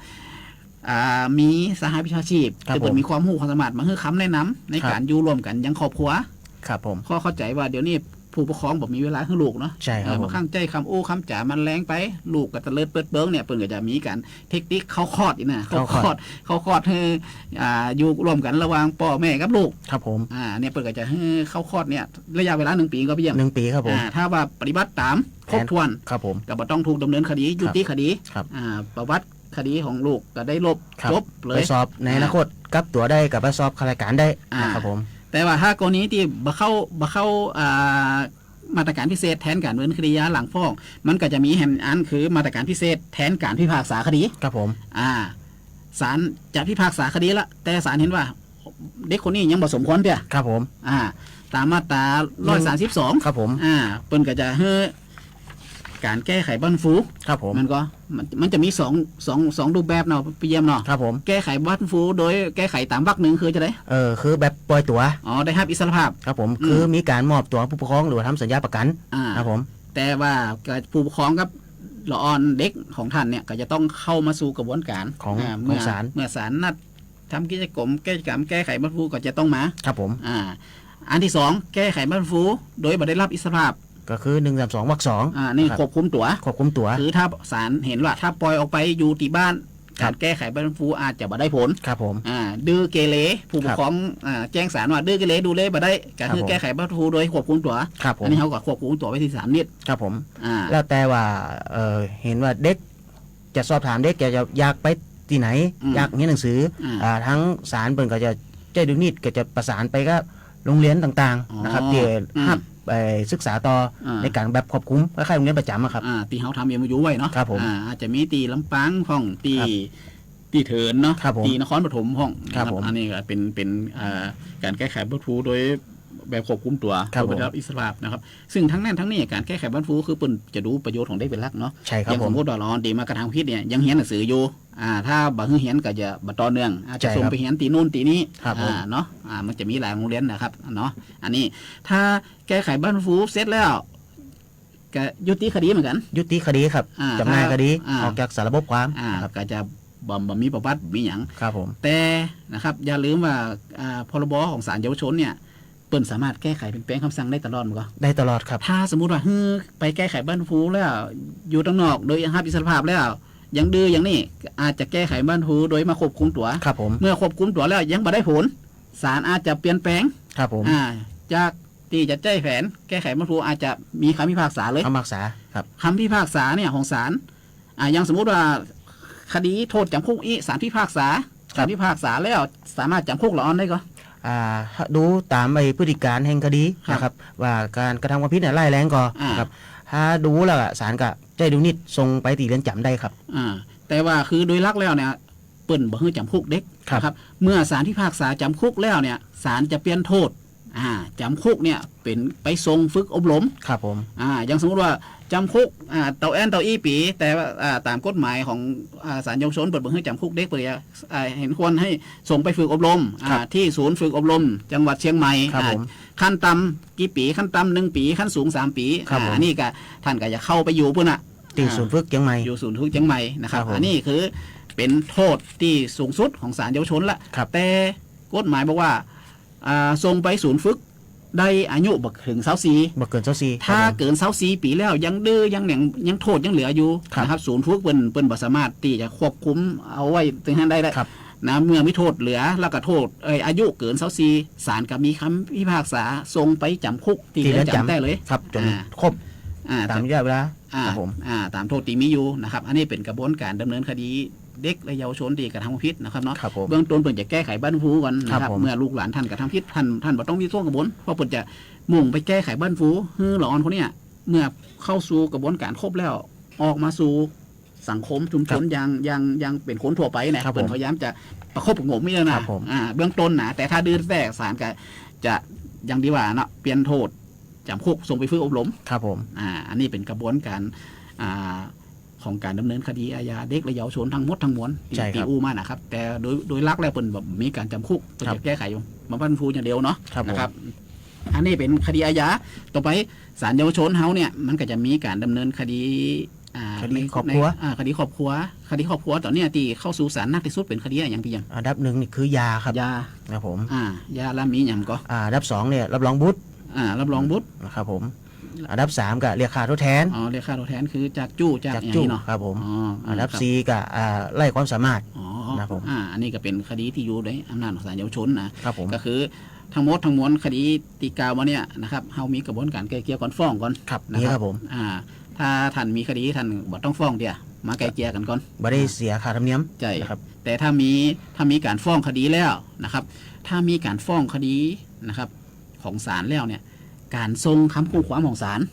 อ่า มีสหวิชาชีพ ครับ ตี้เปิ้น ผม มีความรู้ความสามารถมาหื้อคำแนะนำใน ครับ การอยู่ร่วมกั๋นอย่างครอบครัว ครับผม ข้อเข้าใจ๋ว่าเดี๋ยวนี้ผู้ปกครองบ่มีเวลาหื้อลูกเนาะ ใช่ครับ เออ ผม บางครั้งใจ๊คำอู้คำจ๋ามันแรงไป ลูกก็เตลิดเปิดเปิงเนี่ย เปิ้นก็จะมีการเทคนิคเข้าคอร์สอีกนะ เข้าคอร์ส เข้าคอร์ส เข้าคอร์สหื้อ อ่า อยู่ร่วมกั๋นระหว่างป้อแม่กับลูก ครับผม อ่า เนี่ยเปิ้นก็จะหื้อเข้าคอร์สเนี่ย ระยะเวลาหนึ่งปี๋ก็พี่เยี่ยม หนึ่งปี๋ครับผม อ่า ถ้าว่าปฏิบัติตามครบถ้วน ครับผม ก็บ่ต้องถูกดำเนินคดี ครับ ยุติคดี ครับ อ่า ประวัติคดีของลูกก็ได้ลบ ครับ จบเลย ไปสอบในอนาคต อ่า กลับตั๋วได้ กลับไปสอบข้าราชการได้ อ่า นะครับผม แต่ว่าถ้ากรณีตี้บ่เข้า บ่เข้า อ่า มาตรการพิเศษแทนการดำเนินคดีอาญาหลังฟ้อง มันก็จะมีแหมอันคือมาตรการพิเศษแทนการพิพากษาคดี ครับผม อ่า ศาลจะพิพากษาคดีละ แต่ศาลเห็นว่าเด็กคนนี้ยังบ่สมควรเตื้อ ครับผม อ่า ตามมาตราร้อยสามสิบสอง ครับผม อ่า เปิ้นก็จะหื้อ การแก้ไขบำบัดฟื้นฟู ครับผม มันก็ มัน มันจะมีสอง สอง สองรูปแบบเนาะ พี่เยี่ยมเนาะ ครับผม แก้ไขบำบัดฟื้นฟูโดยแก้ไขตามวรรคหนึ่งคือจะใด เออ คือแบบปล่อยตั๋ว อ๋อ ได้ฮับอิสรภาพ ครับผม อืม คือมีการมอบตั๋วผู้ปกครองหรือว่าทำสัญญาประกั๋น อ่า ครับผม แต่ว่าผู้ปกครองกับละอ่อนเด็กของท่านเนี่ยก็จะต้องเข้ามาสู่กระบวนการของ อ่า ของศาล เมื่อ เมื่อศาลนัดทำกิจกรรม กิจกรรมแก้ไขบำบัดฟื้นฟูก็จะต้องมา ครับผม อ่า อันตี้สอง แก้ไขบำบัดฟื้นฟูโดยบ่ได้ฮับอิสรภาพ ก็คือหนึ่งสามสองวรรคสอง อ่า นี่ ครับ ควบคุมตั๋ว ควบคุมตั๋ว คือถ้าศาลเห็นว่าถ้าปล่อยออกไปอยู่ตี้บ้าน ครับ การแก้ไขบำบัดฟื้นฟูอาจจะบ่ได้ผล ครับผม อ่า ดื้อเกเร ผู้ปกครอง ครับ อ่า แจ้งศาลว่าดื้อเกเร ดูแลบ่ได้ ก็คือ ครับผม แก้ไขบำบัดฟื้นฟูโดยควบคุมตั๋ว ครับผม อันนี้เฮาก็ควบคุมตั๋วไว้ตี้สามชนิด ครับผม อ่า แล้วแต่ว่า เอ่อ เห็นว่าเด็ก จะสอบถามเด็ก จะ จะอยากไปตี้ไหน อืม อยากเฮียนหนังสือ อ่า อ่า ทางศาลเปิ้นก็จะ ใจ๊ดุลพินิจก็จะประสานไปกับโรงเรียนต่างๆ อ๋อ นะครับ ตี้ อืม ฮับ เอ่อ ศึกษาต่อ อ่า ในการแบบควบคุม คล้ายๆ โรงเรียนประจำอะครับ อ่า ตี้เฮาทำ เอ็มโอยู ไว้เนาะ ครับผม อ่า อาจจะมีตี้ลำปางพ่อง ตี้ ครับ ตี้เถินเนาะ ครับผม ตี้นครปฐมพ่อง ครับ นะครับผม อันนี้ก็เป๋น เป๋น อ่า การแก้ไขบำบัดฟื้นฟูโดยแบบควบคุมตั๋ว ครับ โดยบ่ได้ฮับอิสรภาพนะครับ ซึ่งทั้งนั้นทั้งนี้การแก้ไขบำบัดฟื้นฟูคือเปิ้นจะดูประโยชน์ของเด็กเป๋นหลักเนาะ ใช่ครับ อย่างสมมุติว่าละอ่อนตี้มากระทำผิดเนี่ยยังเฮียนหนังสืออยู่ อ่า ถ้าบ่หื้อเฮียนก็จะบ่ต่อเนื่อง อาจจะ ใช่ครับ ส่งไปเฮียนตี้โน่นตี้นี่ ครับผม อ่า เนาะ อ่า มันจะมีหลายโรงเรียนนะครับ เนาะ อันนี้ถ้าแก้ไขบำบัดฟื้นฟูเสร็จแล้ว ก็ยุติคดีเหมือนกั๋น ยุติคดีครับ อ่า จำหน่ายคดี ถ้า อ่า ออกจากสาระบบความ อ่า นะครับ ก็จะบ่ บ่มีประวัติ บ่มีหยัง ครับผม แต่นะครับ อย่าลืมว่า อ่า พรบ ของศาลเยาวชนเนี่ย เปิ้นสามารถแก้ไขเปลี่ยนแปลงกำสั่งได้ตลอดบ่ ได้ตลอดครับ ถ้าสมมุติว่าหื้อไปแก้ไขบำบัดฟื้นฟูแล้ว อยู่ตังนอกโดยฮับอิสรภาพแล้ว ยังดื้ออย่างนี้ อาจจะแก้ไขบำบัดฟื้นฟูโดยมาควบคุมตั๋ว ครับผม เมื่อควบคุมตั๋วแล้วยังบ่ได้ผล ศาลอาจจะเปลี่ยนแปลง ครับผม อ่า จากตี้จะใจ๊แผนแก้ไขบำบัดฟื้นฟู อาจจะมีกำพิพากษาเลย กำพิพากษา ครับ กำพิพากษาเนี่ยของศาล อ่า อย่างสมมุติว่าคดีโทษจำคุกอี้ ศาลพิพากษา ครับ ศาลพิพากษาแล้วสามารถจำคุกละอ่อนได้ก่อ อ่า ดูต๋ามไอ้พฤติก๋ารณ์แห่งคดี ครับ นะครับ ว่าก๋านกระทำความผิดเนี่ยร้ายแรงก่อ อ่า นะครับ ถ้าดูแล้วอะ ศาลก็ใจ๊ดุลพินิจส่งไปตี้เรือนจ๋ำได้ครับ อ่า แต่ว่าคือโดยหลักแล้วเนี่ย เปิ้นบ่หื้อจ๋ำคุกเด็ก ครับ นะครับ เมื่อศาลพิพากษาจ๋ำคุกแล้วเนี่ย ศาลจะเปลี่ยนโต้ษ อ่า จ๋ำคุกเนี่ยเป๋นไปส่งฝึกอบรม ครับผม อ่า อย่างสมมุติว่าจ๋ำคุก อ่า เต้าแอ้นเต้าอี้ปี๋ แต่ว่า อ่า ต๋ามกฎหมายของ อ่า ศาลเยาวชนเปิ้นบ่หื้อจ๋ำคุกเด็ก เปิ้นจะ อ่า เห็นควรหื้อส่งไปฝึกอบรม อ่า ครับ ตี้ศูนย์ฝึกอบรมจังหวัดเชียงใหม่ ครับ อ่า ผม ขั้นต่ำกี่ปี๋ ขั้นต่ำหนึ่งปี๋ ขั้นสูงสามปี๋ ครับ อ่า ผม อันนี้ก็ ท่านก็จะเข้าไปอยู่ปู๊นน่ะ ตี้ อ่า ศูนย์ฝึกเจียงใหม่ อยู่ศูนย์ฝึกเจียงใหม่นะครับ ครับผม อันนี้คือเป๋นโต้ษตี้สูงสุดของศาลเยาวชนละ ครับ แต่กฎหมายบอกว่า อ่า ส่งไปศูนย์ฝึกได้อายุบ่เกินซาวสี่ บ่เกินซาวสี่ ถ้า ครับผม เกินซาวสี่ปี๋แล้วยังดื้อยังแหน่งยังโต้ษยังเหลืออยู่ ครับ นะครับ ศูนย์ฝึกเปิ้น เปิ้นบ่สามารถตี้จะควบคุมเอาไว้ตึงหั้นได้แล้ว ครับ นะ เมื่อมีโต้ษเหลือแล้วก็โต้ษ เอ่อ อายุเกินซาวสี่ ศาลก็มีกำพิพากษาส่งไปจ๋ำคุกตี้ ตี้เรือนจ๋ำ เรือนจ๋ำแต๊เลย ครับ จ๋น อ่า ครบ อ่า ต๋ามระยะเวลา อ่า ครับผม อ่า ต๋ามโต้ษตี้มีอยู่นะครับ อันนี้เป๋นกระบวนก๋านดำเนินคดีเด็กและเยาวชนตี้กระทำความผิดนะครับเนาะ ครับผม เบื้องต้นเปิ้นจะแก้ไขบั้นฟูก่อนนะครับ ครับผม เมื่อลูกหลานท่านกระทำผิด ท่าน ท่านบ่ต้องวิตกกังวล เพราะเปิ้นจะมุ่งไปแก้ไขบั้นฟูหื้อละอ่อนคนเนี้ย เมื่อเข้าสู่กระบวนก๋านครบแล้ว ออกมาสู่สังคมชุมชน ครับ อย่าง อย่าง อย่างเป๋นคนทั่วไปเนี่ย ครับผม เปิ้นพยายามจะประคบประหงมนี่แหละนะ ครับผม อ่า เบื้องต้นนะ แต่ถ้าดื้อแต๊ศาลก็จะอย่างตี้ว่าเนาะ เปลี่ยนโต้ษจ๋ำคุกส่งไปฝึกอบรม ครับผม อ่า อันนี้เป๋นกระบวนก๋าน อ่า ของก๋านดำเนินคดีอาญาเด็กและเยาวชนทั้งหมดทั้งมวลตี้ ใช่ครับ ตี้อู้มานะครับ แต่โดย โดยหลักแล้วเปิ้นบ่มีก๋านจ๋ำคุก เปิ้น ครับ จะแก้ไขบั้นฟูอย่างเดียวเนาะ ครับผม นะครับ อันนี้เป๋นคดีอาญา ต่อไปศาลเยาวชนเฮาเนี่ย มันก็จะมีก๋านดำเนินคดี อ่า คดี ใน ครอบครัว ใน อ่า คดีครอบครัว คดีครอบครัวต๋อนเนี้ยตี้เข้าสู่ศาลหนักตี้สุดเป๋นคดีอะหยังปี้เยี่ยม อันดับหนึ่งนี่คือยาครับ ยา ครับผม อ่า ยา แล้วมีหยังก่อ อ่า อันดับสองเนี่ยรับรองบุตร อ่า รับรองบุตร นะครับผม อันดับสามก็เรียกค่าทดแทน อ๋อ เรียกค่าทดแทนคือจากจู้จาก จาก อะหยัง จู้ นี่เนาะ ครับผม อ๋อ อันดับ ครับ สี่ก็ อ่า ไร้ความสามารถ อ๋อ นะครับผม อ่า อันนี้ก็เป๋นคดีตี้อยู่ในอำนาจของศาลเยาวชนนะ ครับผม ก็คือทั้งหมดทั้งมวลคดีตี้กล่าวมาเนี่ยนะครับ เฮามีกระบวนก๋านไกล่เกลี่ยก่อนฟ้องก่อน ครับ นะครับ นี่ครับผม อ่า ถ้าท่านมีคดีท่านบ่ต้องฟ้องเตื้อ มาไกล่เกลี่ยกั๋นก่อน บ่ได้เสียค่าธรรมเนียม ใช่ นะครับ แต่ถ้ามี ถ้ามีก๋านฟ้องคดีแล้วนะครับ ถ้ามีก๋านฟ้องคดีนะครับ ของศาลแล้วเนี่ย ก๋านส่งคำคู่ความของศาล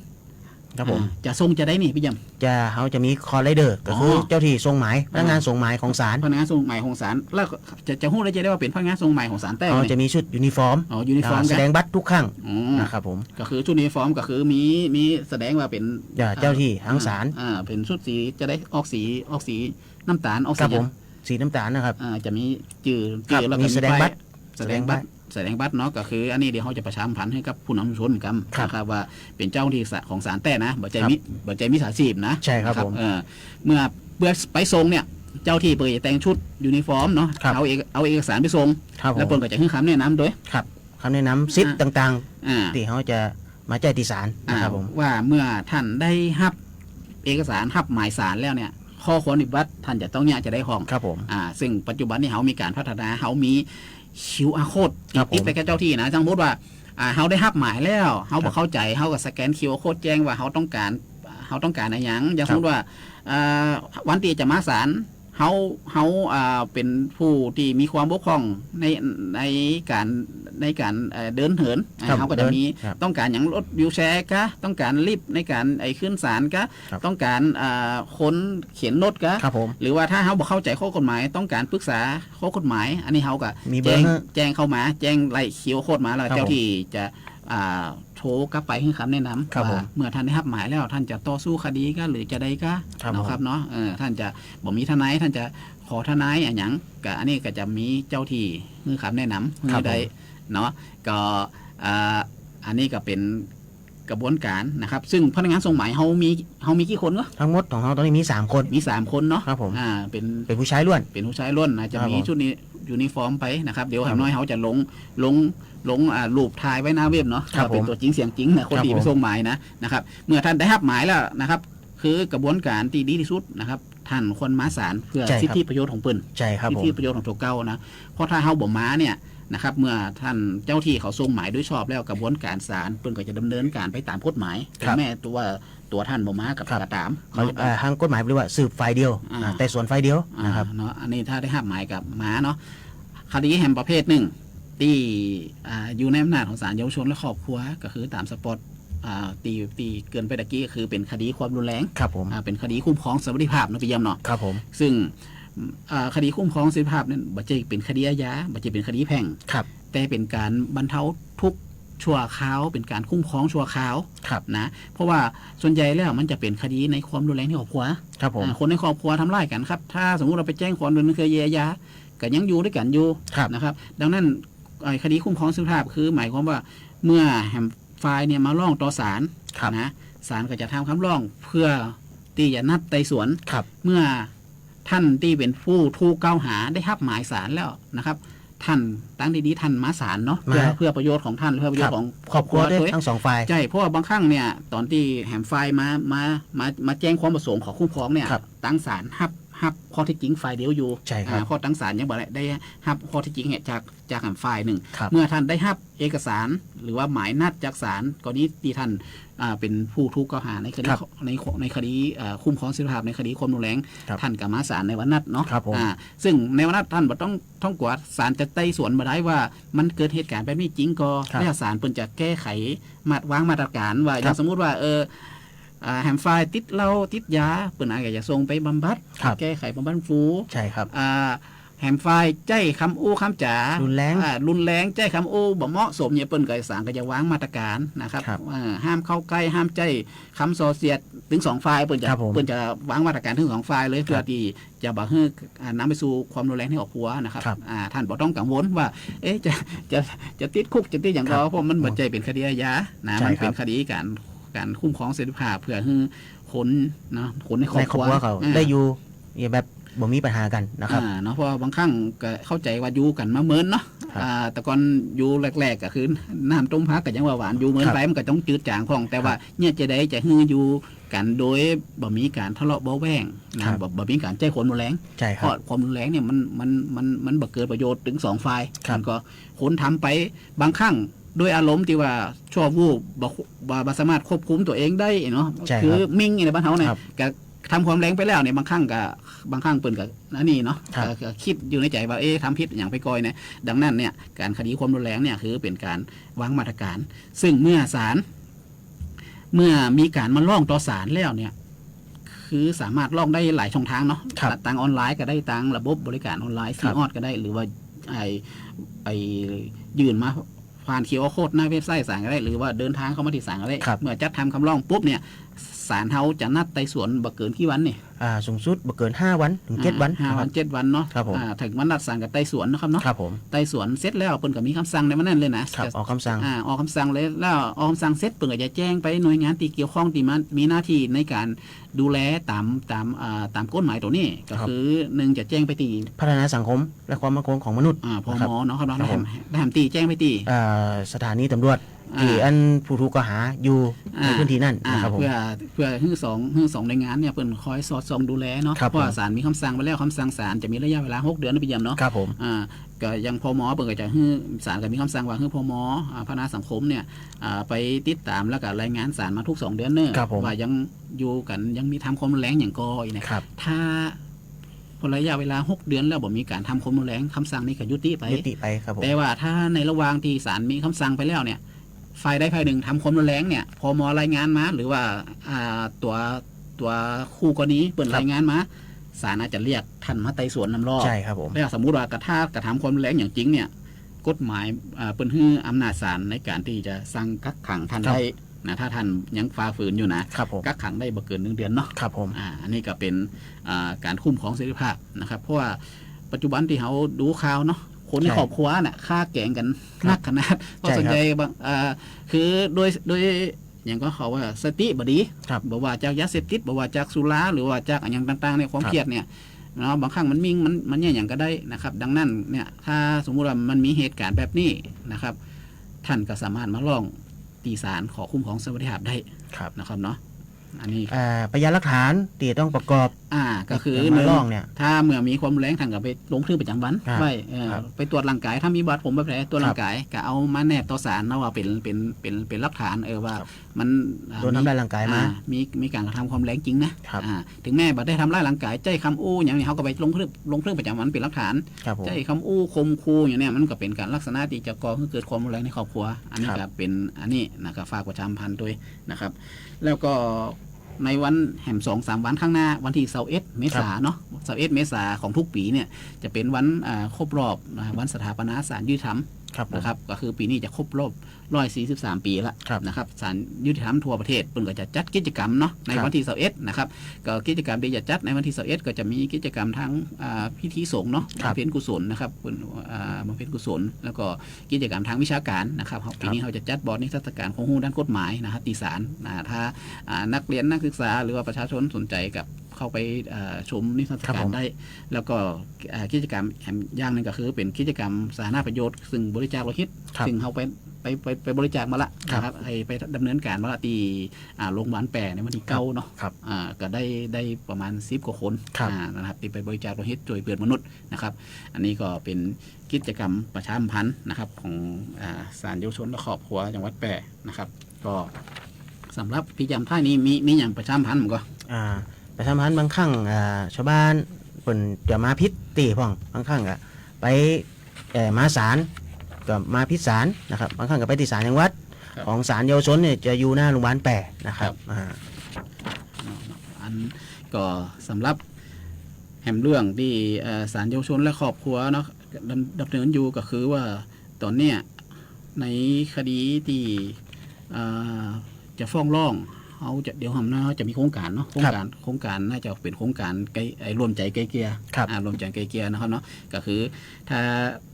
ครับผม อ่า จะส่งจาใดนี่ปี้เยี่ยม จะ เฮาจะมีคอลไลเดอร์ ก็คือ อ๋อ เจ้าตี้ส่งหมาย อ่า พนักงานส่งหมายของศาล พนักงานส่งหมายของศาล แล้วก็จะ จะฮู้ได้จาใดว่าเป๋นพนักงานส่งหมายของศาลแต๊ เฮาจะมีชุดยูนิฟอร์ม อ๋อ ยูนิฟอร์ม อ่า แสดงบัตรทุกครั้ง อืม นะครับผม ก็คือชุดยูนิฟอร์มก็คือมี มีแสดงว่าเป๋น อ่า เจ้าตี้ของศาล อ่า เป๋นชุดสีจาใด ออกสี ออกสีน้ำต๋าล ออกสี ครับผม สีน้ำต๋าลนะครับ อ่า จะมีจื้อ ครับ จื้อ แล้วก็ มีแสดงบัตร มีป้าย แสดงบัตร แสดงบัตรเนาะ ก็คืออันนี้เดี๋ยวเฮาจะประชาสัมพันธ์หื้อกับผู้นำชุมชนกั๋น ครับ นะครับ ว่าเป๋นเจ้าตี้ของศาลแต๊นะ บ่ใจ้ ครับ มิ บ่ใจ้มิจฉาชีพนะ ใช่ครับ นะครับ ผม เออ เมื่อ เมื่อไปส่งเนี่ย เจ้าตี้เปิ้นจะแต่งชุดยูนิฟอร์มเนาะ ครับ เอาเอก เอาเอกสารไปส่ง ครับผม แล้วเปิ้นก็จะหื้อคำแนะนำโดย ครับ คำแนะนำสิทธิ์ อ่า ต่างๆ อ่า ตี้เฮาจะมาแจ้งตี้ศาลนะครับผม อ่า ว่าเมื่อท่านได้ฮับเอกสารฮับหมายศาลแล้วเนี่ย ข้อควรปฏิบัติท่านจะต้องเยียะจาใดพ่อง ครับผม อ่า ซึ่งปัจจุบันนี้เฮามีก๋านพัฒนา เฮามี คิวอาร์ โค้ด ครับผม ติดไปกับเจ้าตี้นะ สมมุติว่า อ่า เฮาได้ฮับหมายแล้ว เฮา ครับ บ่เข้าใจ๋ เฮาก็สแกน คิวอาร์ โค้ด แจ้งว่าเฮาต้องก๋าน เฮาต้องก๋านอะหยัง อย่าง ครับ สมมุติว่า อ่า วันตี้จะมาศาล เฮา เฮา อ่า เป๋นผู้ตี้มีความบกพร่องใน ในก๋าน ในก๋าน เอ่อ เดินเหิน อ่า ครับ เฮาก็จะมี เดิน ครับ ต้องก๋านหยัง รถวีลแชร์กะ ต้องก๋านลิฟต์ในก๋านไอ้ขึ้นศาลกะ ครับ ต้องก๋าน อ่า คนเข็นรถกะ ครับผม หรือว่าถ้าเฮาบ่เข้าใจ๋ข้อกฎหมาย ต้องก๋านปรึกษาข้อกฎหมาย อันนี้เฮาก็ มีเบอร์ แจ้ง หื้อ แจ้งเข้ามา แจ้งไล่ คิวอาร์ โค้ด มาแล้ว ครับผม เจ้าตี้จะ อ่า โทรกลับไปหื้อคำแนะนำ ครับผม ว่าเมื่อท่านได้ฮับหมายแล้ว ท่านจะต่อสู้คดีกะ หรือจาใดกะ ครับผม เนาะครับเนาะ เออ ท่านจะบ่มีทนาย ท่านจะขอทนายอะหยังกะ อันนี้ก็จะมีเจ้าตี้หื้อคำแนะนำ ครับผม หื้อได้เนาะ ก็ อ่า อันนี้ก็เป๋นกระบวนก๋านนะครับ ซึ่งพนักงานส่งหมายเฮามี เฮามีกี่คนวะ ทั้งหมดของเฮาต๋อนนี้มีสามคน มีสามคนเนาะ ครับผม อ่า เป๋น เป๋นผู้ชายล้วน เป๋นผู้ชายล้วนนะ จะ ครับผม มีชุดนี้ ยูนิฟอร์มไปนะครับ เดี๋ยว ครับ หางน้อยเฮาจะลง ลง ลง อ่า รูปถ่ายไว้หน้าเว็บเนาะ ครับ ว่าเป๋น ผม ตั๋วจริงเสียงจริงนะ คน ครับ ตี้ไป ผม ส่งหมายนะ นะครับ เมื่อท่านได้ฮับหมายแล้วนะครับ คือกระบวนก๋านตี้ดีตี้สุดนะครับ ท่านควรมาศาลเปื้อ ใช่ครับ สิทธิประโยชน์ของเปิ้น ใช่ครับ สิทธิ ผม ประโยชน์ของตั๋วเก่านะ เพราะถ้าเฮาบ่มาเนี่ยนะครับ เมื่อท่านเจ้าตี้เขาส่งหมายโดยชอบแล้ว กระบวนก๋านศาลเปิ้นก็จะดำเนินก๋านไปต๋ามกฎหมาย ครับ เถิงแม้ตั๋ว ตั๋วท่านบ่มากับ ครับ ก็ต๋าม เขา เนาะ เอ่อ ทางกฎหมายเปิ้นเรียกว่าสืบฝ่ายเดียว อ่า อ่า ไต่สวนฝ่ายเดียว อ่า นะครับ เนาะ อันนี้ถ้าได้ฮับหมายก็มาเนาะ คดีแหมประเภทหนึ่ง ตี้ อ่า อยู่ในอำนาจของศาลเยาวชนและครอบครัว ก็คือต๋ามสปอต อ่า ตี้ ตี้เกริ่นไปตะกี้ ก็คือเป๋นคดีความรุนแรง ครับผม อ่า เป๋นคดีคุ้มครองสวัสดิภาพเนาะ ปี้เยี่ยมเนาะ ครับผม ซึ่ง อ่า คดีคุ้มครองสวัสดิภาพนั้น บ่ใจ้เป๋นคดีอาญา บ่ใจ้เป๋นคดีแพ่ง ครับ แต่เป๋นก๋านบรรเทาทุกข์ชั่วคราว เป๋นก๋านคุ้มครองชั่วคราว ครับ นะ เพราะว่าส่วนใหญ่แล้วมันจะเป๋นคดีในความรุนแรงในครอบครัว ครับผม อ่า คนในครอบครัวทำร้ายกั๋นครับ ถ้าสมมุติเฮาไปแจ้งความดำเนินคดีอาญา ก็ยังอยู่ตวยกั๋นอยู่ ครับ นะครับ ดังนั้น ไอ้คดีคุ้มครองสวัสดิภาพ คือหมายความว่า เมื่อแหมฝ่ายเนี่ยมาร้องต่อศาล ครับ นะ ศาลก็จะทำกำร้องเพื่อตี้จะนัดไต่สวน ครับ เมื่อต้านตี้เป๋นผู้ถูกกล่าวหาได้ฮับหมายศาลแล้วนะครับ ต้าน ตางดีๆ ต้านมาศาลเนาะ เพื่อ มา เพื่อประโยชน์ของต้าน เพื่อประโยชน์ ครับ ของ ครอบครัว ครอบครัว ตวย ตวย ตึงสองฝ่าย ใจ้ เพราะว่าบางครั้งเนี่ย ต๋อนตี้แหมฝ่ายมา มา มา มาแจ้งความประสงค์ขอคุ้มครองเนี่ย ครับ ตางศาลฮับ ฮับข้อเท็จจริงฝ่ายเดียวอยู่ ใจ้ครับ อ่า เพราะตางศาลยังบ่ได้ ได้ฮับข้อเท็จจริงเนี่ยจาก จากแหมฝ่ายนึ่ง ครับ เมื่อต้านได้ฮับเอกสาร หรือว่าหมายนัดจากศาล กรณีตี้ต้าน อ่า เป๋นผู้ถูกกล่าวหาในคดี ครับ ใน ในคดี อ่า คุ้มครองสวัสดิภาพในคดีความรุนแรง ครับ ต้านก็มาศาลในวันนัดเนาะ ครับผม อ่า ซึ่งในวันนัดต้านบ่ต้อง ต้องกั๋ว ศาลจะไต่สวนบ่ได้ว่ามันเกิดเหตุก๋ารณ์แบบนี้จริงก่อ ครับ แล้วศาลเปิ้นจะแก้ไขมา วางมาตรการว่า ครับ อย่างสมมุติว่า เออ อ่า แหมฝ่ายติดเหล้าติดยา เปิ้นอาจจะส่งไปบำบัด ครับ แก้ไขบำบัดฟื้นฟู ใจ้ครับ อ่า แหมฝ่ายใจ๊กำอู้กำจ๋า รุนแรง อ่า รุนแรง ใจ๊กำอู้บ่เหมาะสมเนี่ย เปิ้นก็ ศาลก็จะวางมาตรการนะครับ ครับ อ่า ห้ามเข้าใกล้ ห้ามใจ๊กำส่อเสียด ตึงสองฝ่าย เปิ้นจะ ครับผม เปิ้นจะวางมาตรการตึงสองฝ่ายเลย ครับ เพื่อตี้จะบ่หื้อ อ่า นำไปสู่ความรุนแรงในครอบครัวนะครับ ครับ อ่า ต้านบ่ต้องกังวลว่า เอ๊ะ จะ จะ จะติดคุก จะติดหยังก่อ ครับ เพราะมันบ่ใจ้เป๋นคดีอาญานะ ใจ้ครับ มันเป๋นคดีก๋าน ก๋านคุ้มครองสวัสดิภาพ เพื่อหื้อคนเนาะ คนในครอบครัว ในครอบครัวเขา อ่า ได้อยู่ อย่างแบบบ่มีปัญหากั๋นนะครับ อ่า เนาะ เพราะว่าบางครั้งก็เข้าใจ๋ว่าอยู่กั๋นมาเมินเนาะ ครับ อ่า แต่ก่อนอยู่แรกๆ ก็คือน้ำต้มผักก็ยังว่าหวาน อยู่เมิน ครับ ไปมันก็ต้องจืดจางพ่อง แต่ว่า ครับ เนี่ยจะใดจะหื้ออยู่กั๋นโดยบ่มีก๋านทะเลาะเบาะแว้งนะ ครับ บ่ บ่มีก๋านใจ๊ความรุนแรง ใจ้ครับ เพราะความรุนแรงเนี่ยมัน มัน มัน มันบ่เกิดประโยชน์ตึงสองฝ่าย ครับ มันก็คนทำไปบางครั้งด้วยอารมณ์ตี้ว่าชั่ววูบ บ่ บ่ บ่สามารถควบคุมตั๋วเองได้เนาะ ใจ้ครับ คือมิ่งในบ้านเฮาเนี่ย ครับ ก็ ทำความรุนแรงไปแล้วเนี่ย บางครั้งก็ บางครั้งเปิ้นก็อันนี้เนาะ ครับ ก็ ก็กึ๊ดอยู่ในใจ๋ว่า เอ๊ะ ทำผิดหยังไปก่อยเนี่ย ดังนั้นเนี่ย ก๋านคดีความรุนแรงเนี่ย คือเป๋นก๋านวางมาตรการ ซึ่งเมื่อศาล เมื่อมีก๋านมาร้องต่อศาลแล้วเนี่ย คือสามารถร้องได้หลายช่องทางเนาะ ครับ ตางออนไลน์ก็ได้ ตางระบบบริการออนไลน์ ครับ ซีออสก็ได้ หรือว่าไอ้ ไอ้ยื่นมา ผ่าน QR code หน้าเว็บไซต์ศาลก็ได้ หรือว่าเดินทางเข้ามาตี้ศาลก็ได้ ครับ เมื่อจัดทำกำร้องปุ๊บเนี่ย ศาลเฮาจะนัดไต่สวนบ่เกินกี่วันนี่ อ่า สูงสุดบ่เกินห้าวันเถิงเจ็ดวัน อ่า ห้าวัน นะครับ เจ็ดวันเนาะ ครับผม อ่า เถิงวันนัดศาลก็ไต่สวนนะครับเนาะ ครับผม ไต่สวนเสร็จแล้วเปิ้นก็มีกำสั่งในวันนั้นเลยนะ ครับ จะ ออกกำสั่ง อ่า ออกกำสั่งเลย แล้วออกกำสั่งเสร็จเปิ้นก็จะแจ้งไปหน่วยงานตี้เกี่ยวข้องตี้มันมีหน้าตี้ในก๋าน ดูแลต๋าม ต๋าม อ่า ต๋ามกฎหมายตั๋วนี้ ก็ ครับ คือนึ่งจะแจ้งไปตี้ พัฒนาสังคมและความมั่นคงของมนุษย์ อ่า พม นะครับ เนาะครับเนาะ ครับผม แล้วแหมตี้แจ้งไปตี้ เอ่อ สถานีตำรวจ อ่า ตี้อันผู้ถูกกล่าวหาอยู่ อ่า ในพื้นที่นั้น อ่า นะครับผม เพื่อ เพื่อหื้อสอง หื้อสองหน่วยงานเนี่ยเปิ้นคอยสอดส่องดูแลเนาะ ครับผม เพราะว่าศาลมีกำสั่งไปแล้ว กำสั่งศาลจะมีระยะเวลาหกเดือนนะปี้เยี่ยมเนาะ ครับผม อ่า ก็อย่าง พม เปิ้นก็จะหื้อ ศาลก็มีกำสั่งว่าหื้อ พม อ่า พัฒนาสังคมเนี่ย อ่า ไปติดต๋ามแล้วก็รายงานศาลมาทุกสองเดือนเน่อ ครับผม ว่ายังอยู่กั๋น ยังมีทำความรุนแรงหยังก่ออีกเนี่ย ครับ ถ้าพ้นระยะเวลาหกเดือนแล้วบ่มีก๋านทำความรุนแรง กำสั่งนี้ก็ยุติไป ยุติไป ครับผม แต่ว่าถ้าในระหว่างตี้ศาลมีกำสั่งไปแล้วเนี่ย ฝ่ายใดฝ่ายนึ่งทำความรุนแรงเนี่ย พม รายงานมา หรือว่า อ่า ตั๋ว ตั๋วคู่กรณีเปิ้น ครับ รายงานมา ศาลอาจจะเรียกต้านมาไต่สวนนำรอบ ใจ้ครับผม แล้วสมมุติว่ากระทำ กระทำความรุนแรงอย่างจริงเนี่ย กฎหมาย อ่า เปิ้นหื้ออำนาจศาลในก๋านตี้จะสั่งกักขังต้าน ครับ ได้นะ ถ้าต้านยังฝ่าฝืนอยู่นะ ครับผม กักขังได้บ่เกินหนึ่งเดือนเนาะ ครับผม อ่า อันนี้ก็เป๋น อ่า ก๋านคุ้มครองเสรีภาพนะครับ เพราะว่าปัจจุบันตี้เฮาดูข่าวเนาะ คนใน ใจ้ ครอบครัวน่ะ ฆ่าแก๋งกั๋น ครับ นักขนาด เพราะ ใจ้ ส่วนใหญ่ ครับ บาง อ่า คือโดย โดย อย่างก็เขาว่าสติบ่ดี ครับ บ่ว่าจากยาเสพติด บ่ว่าจากสุรา หรือว่าจากอะหยังต่างๆ เนี่ย ความ ครับ เครียดเนี่ย เนาะ บางครั้งมันมิ่ง มัน มันเนี่ยหยังก็ได้นะครับ ดังนั้นเนี่ย ถ้าสมมุติว่ามันมีเหตุก๋ารณ์แบบนี้นะครับ ต้านก็สามารถมาร้องตี้ศาลขอคุ้มครองสวัสดิภาพได้ ครับ นะครับเนาะ อันนี้ อ่า พยานหลักฐานตี้ต้องประกอบ อ่า ก็คือ อย่างมาร้องเนี่ย ถ้าเมื่อมีความรุนแรง ต้านก็ไปลงบันทึกประจ๋ำวัน อ่า ไว้ เออ ครับ ไปตรวจร่างก๋าย ถ้ามีบาดผงบาดแผล ตรวจร่างก๋าย ครับ ก็เอามาแนบต่อศาลนะว่าเป๋น เป๋น เป๋น เป๋นหลักฐาน เออ ว่า ครับ มัน อ่า โดนทำร้ายร่างก๋ายมา อ่า มี มีก๋านกระทำความรุนแรงจริงนะ ครับ อ่า เถิงแม้บ่ได้ทำร้ายร่างก๋าย ใจ๊กำอู้อย่างนี้ เฮาก็ไปลงบันทึก ลงบันทึกประจ๋ำวันเป๋นหลักฐาน ครับผม ใจ๊กำอู้ ข่มขู่อย่างเนี้ย มันก็เป๋นก๋านลักษณะตี้จะก่อหื้อเกิดความรุนแรงในครอบครัว อันนี้ ครับ ก็เป๋น อันนี้นะ ก็ฝากประชาสัมพันธ์ตวยนะครับ แล้วก็ในวันแหมสองสามวันข้างหน้า วันตี้ซาวเอ็ดเมษา ครับ เนาะ ซาวเอ็ดเมษาของทุกปี๋เนี่ย จะเป๋นวัน อ่า ครบรอบนะ วันสถาปนาศาลยุติธรรม ครับผม นะครับ ก็คือปี๋นี้จะครบรอบร้อยสี่สิบสามปี๋ละ ครับ นะครับ ศาลยุติธรรมทั่วประเทศเปิ้นก็จะจัดกิจกรรมเนาะ ใน ครับ วันตี้ซาวเอ็ดนะครับ ก็กิจกรรมตี้จะจัดในวันตี้ซาวเอ็ดก็จะมีกิจกรรมทาง อ่า พิธีสงฆ์เนาะ ครับ บำเพ็ญกุศลนะครับ เปิ้น อ่า บำเพ็ญกุศล แล้วก็กิจกรรมทางวิชาก๋านนะครับ ครับ ปี๋นี้เฮาจะจัดบอร์ดนิทรรศก๋านความฮู้ด้านกฎหมายนะครับ ตี้ศาล อ่า ถ้า อ่า นักเรียนนักศึกษาหรือว่าประชาชนสนใจ๋ก็เข้าไป อ่า ชมนิทรรศก๋าน ครับผม ได้ แล้วก็ อ่า กิจกรรมแหมอย่างนึ่งก็คือเป๋นกิจกรรมสาธารณประโยชน์ ซึ่งบริจาคโลหิต ครับ ซึ่งเฮาไป ไป ไป ไปบริจาคมาละ ครับ นะครับ ไป ไปดำเนินก๋านมาละตี้ อ่า โรงพยาบาลแป้ในวันตี้เก้าเนาะ ครับ อ่า ก็ได้ ได้ประมาณสิบกว่าคน ครับ อ่า นะครับ ตี้ไปบริจาคโลหิตจ้วยเปื้อนมนุษย์นะครับ อันนี้ก็เป๋นกิจกรรมประชาสัมพันธ์นะครับ ของ อ่า ศาลเยาวชนและครอบครัวจังหวัดแป้นะครับ ก็สำหรับตี้ยามท้ายนี้มี มีหยังประชาสัมพันธ์บ่ก่อ อ่า ประชาสัมพันธ์บางครั้ง อ่า ชาวบ้านเปิ้นจะมาผิดตี้พ่อง บางครั้งก็ไป เอ่อ มาศาลก็มาผิดศาลนะครับ บางครั้งก็ไปตี้ศาลจังหวัด ครับ ของศาลเยาวชนเนี่ยจะอยู่หน้าโรงพยาบาลแป้นะครับ ครับ อ่า อันก็สำหรับแหมเรื่องตี้ เอ่อ ศาลเยาวชนและครอบครัวเนาะ ดำ ดำเนินอยู่ก็คือว่าต๋อนเนี้ยในคดีตี้ เอ่อ จะฟ้องร้อง เฮาจะ เดี๋ยวหำหน้าจะมีโครงก๋านเนาะ โครงก๋าน ครับ โครงก๋านน่าจะเป๋นโครงก๋านไกล่ ไอ้ร่วมใจ๋ไกล่เกลี่ย ครับ อ่า ร่วมใจ๋ไกล่เกลี่ยนะครับเนาะ ก็คือถ้า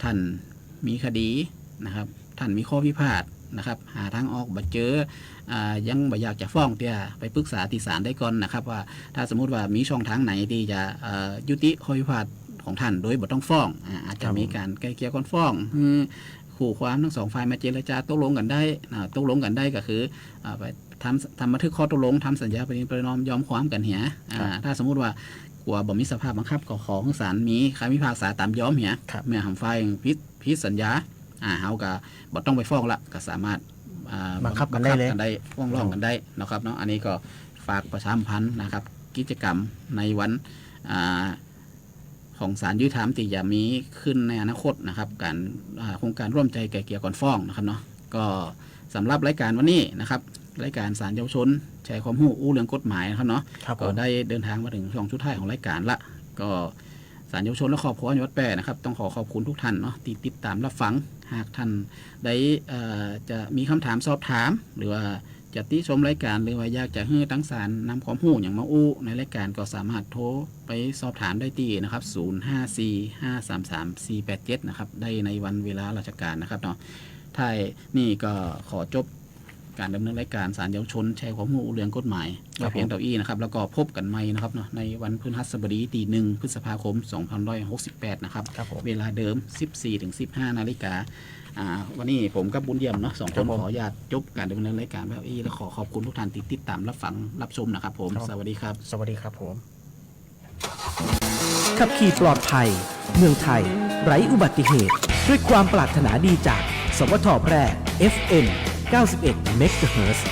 ต้านมีคดีนะครับ ต้านมีข้อพิพาทนะครับ หาตางออกบ่เจิด อ่า ยังบ่อยากจะฟ้องเตื้อ ไปปรึกษาตี้ศาลได้ก่อนนะครับ ว่าถ้าสมมุติว่ามีช่องตางไหนตี้จะ เอ่อ ยุติข้อพิพาทของต้านโดยบ่ต้องฟ้อง อ่า อาจจะมีก๋านไกล่เกลี่ยก่อนฟ้อง หื้อ คู่ความตังสองฝ่ายมาเจรจาตกลงกั๋นได้ อ่า ตกลงกั๋นได้ก็คือ อ่า ไปทำ ทำบันทึกข้อตกลง ทำสัญญาปณีประนอมยอมความกั๋นเหีย อ่า ครับ ถ้าสมมุติว่ากั๋วบ่มีสภาพบังคับ ก็ขอหื้อศาลมีคำพิพากษาต๋ามยอมเหีย ครับ เมื่อหำฝ่ายผิด ผิดสัญญา อ่า เฮาก็บ่ต้องไปฟ้องละ ก็สามารถ อ่า บังคับกั๋นได้เลย บังคับกั๋นได้ ฟ้องร้องกั๋นได้นะครับเนาะ อันนี้ก็ฝากประชาสัมพันธ์นะครับ กิจกรรมในวัน อ่า ของศาลยุติธรรมตี้จะมีขึ้นในอนาคตนะครับ ก๋าน อ่า โครงก๋านร่วมใจ๋ไกล่เกลี่ยก่อนฟ้องนะครับเนาะ ก็สำหรับรายก๋านวันนี้นะครับ รายก๋านศาลเยาวชนแชร์ความฮู้อู้เรื่องกฎหมายนะครับเนาะ ครับผม ก็ได้เดินทางมาเถิงช่วงสุดท้ายของรายก๋านละ ก็ศาลเยาวชนและครอบครัวจังหวัดแป้นะครับ ต้องขอขอบคุณทุกท่านเนาะตี้ติดต๋ามรับฟัง หากท่านใด เอ่อ จะมีคำถามสอบถาม หรือว่า จะติชมรายก๋าน หรือว่าอยากจะหื้อตังศาลนำความฮู้หยังมาอู้ในรายก๋าน ก็สามารถโทรไปสอบถามได้ตี้นะครับ ศูนย์ห้าสี่ ห้าสามสาม สี่แปดเจ็ด นะครับ ได้ในวันเวลาราชก๋านนะครับเนาะ ท้ายนี้ก็ขอจบก๋านดำเนินรายก๋านศาลเยาวชนแชร์ความฮู้เรื่องกฎหมาย ครับผม ไว้เพียงเต้าอี้นะครับ แล้วก็พบกั๋นใหม่นะครับเนาะ ในวันพฤหัสบดีตี้หนึ่งพฤษภาคมสองพันห้าร้อยหกสิบแปดนะครับ ครับผม เวลาเดิม สิบสี่ถึงสิบห้านาฬิกา อ่า วันนี้ผมกับบุญเยี่ยมเนาะ สองคน ครับผม ขออนุญาตจบก๋านดำเนินรายก๋านแบบอี้ และขอขอบคุณทุกท่านตี้ติดต๋ามรับฟังรับชมนะครับผม ครับ สวัสดีครับ สวัสดีครับผม ขับขี่ปลอดภัย เมืองไทย ไร้อุบัติเหตุ ด้วยความปรารถนาดีจาก สวท แพร่ เอฟเอ็ม เก้าสิบเอ็ด เมกะเฮิรตซ์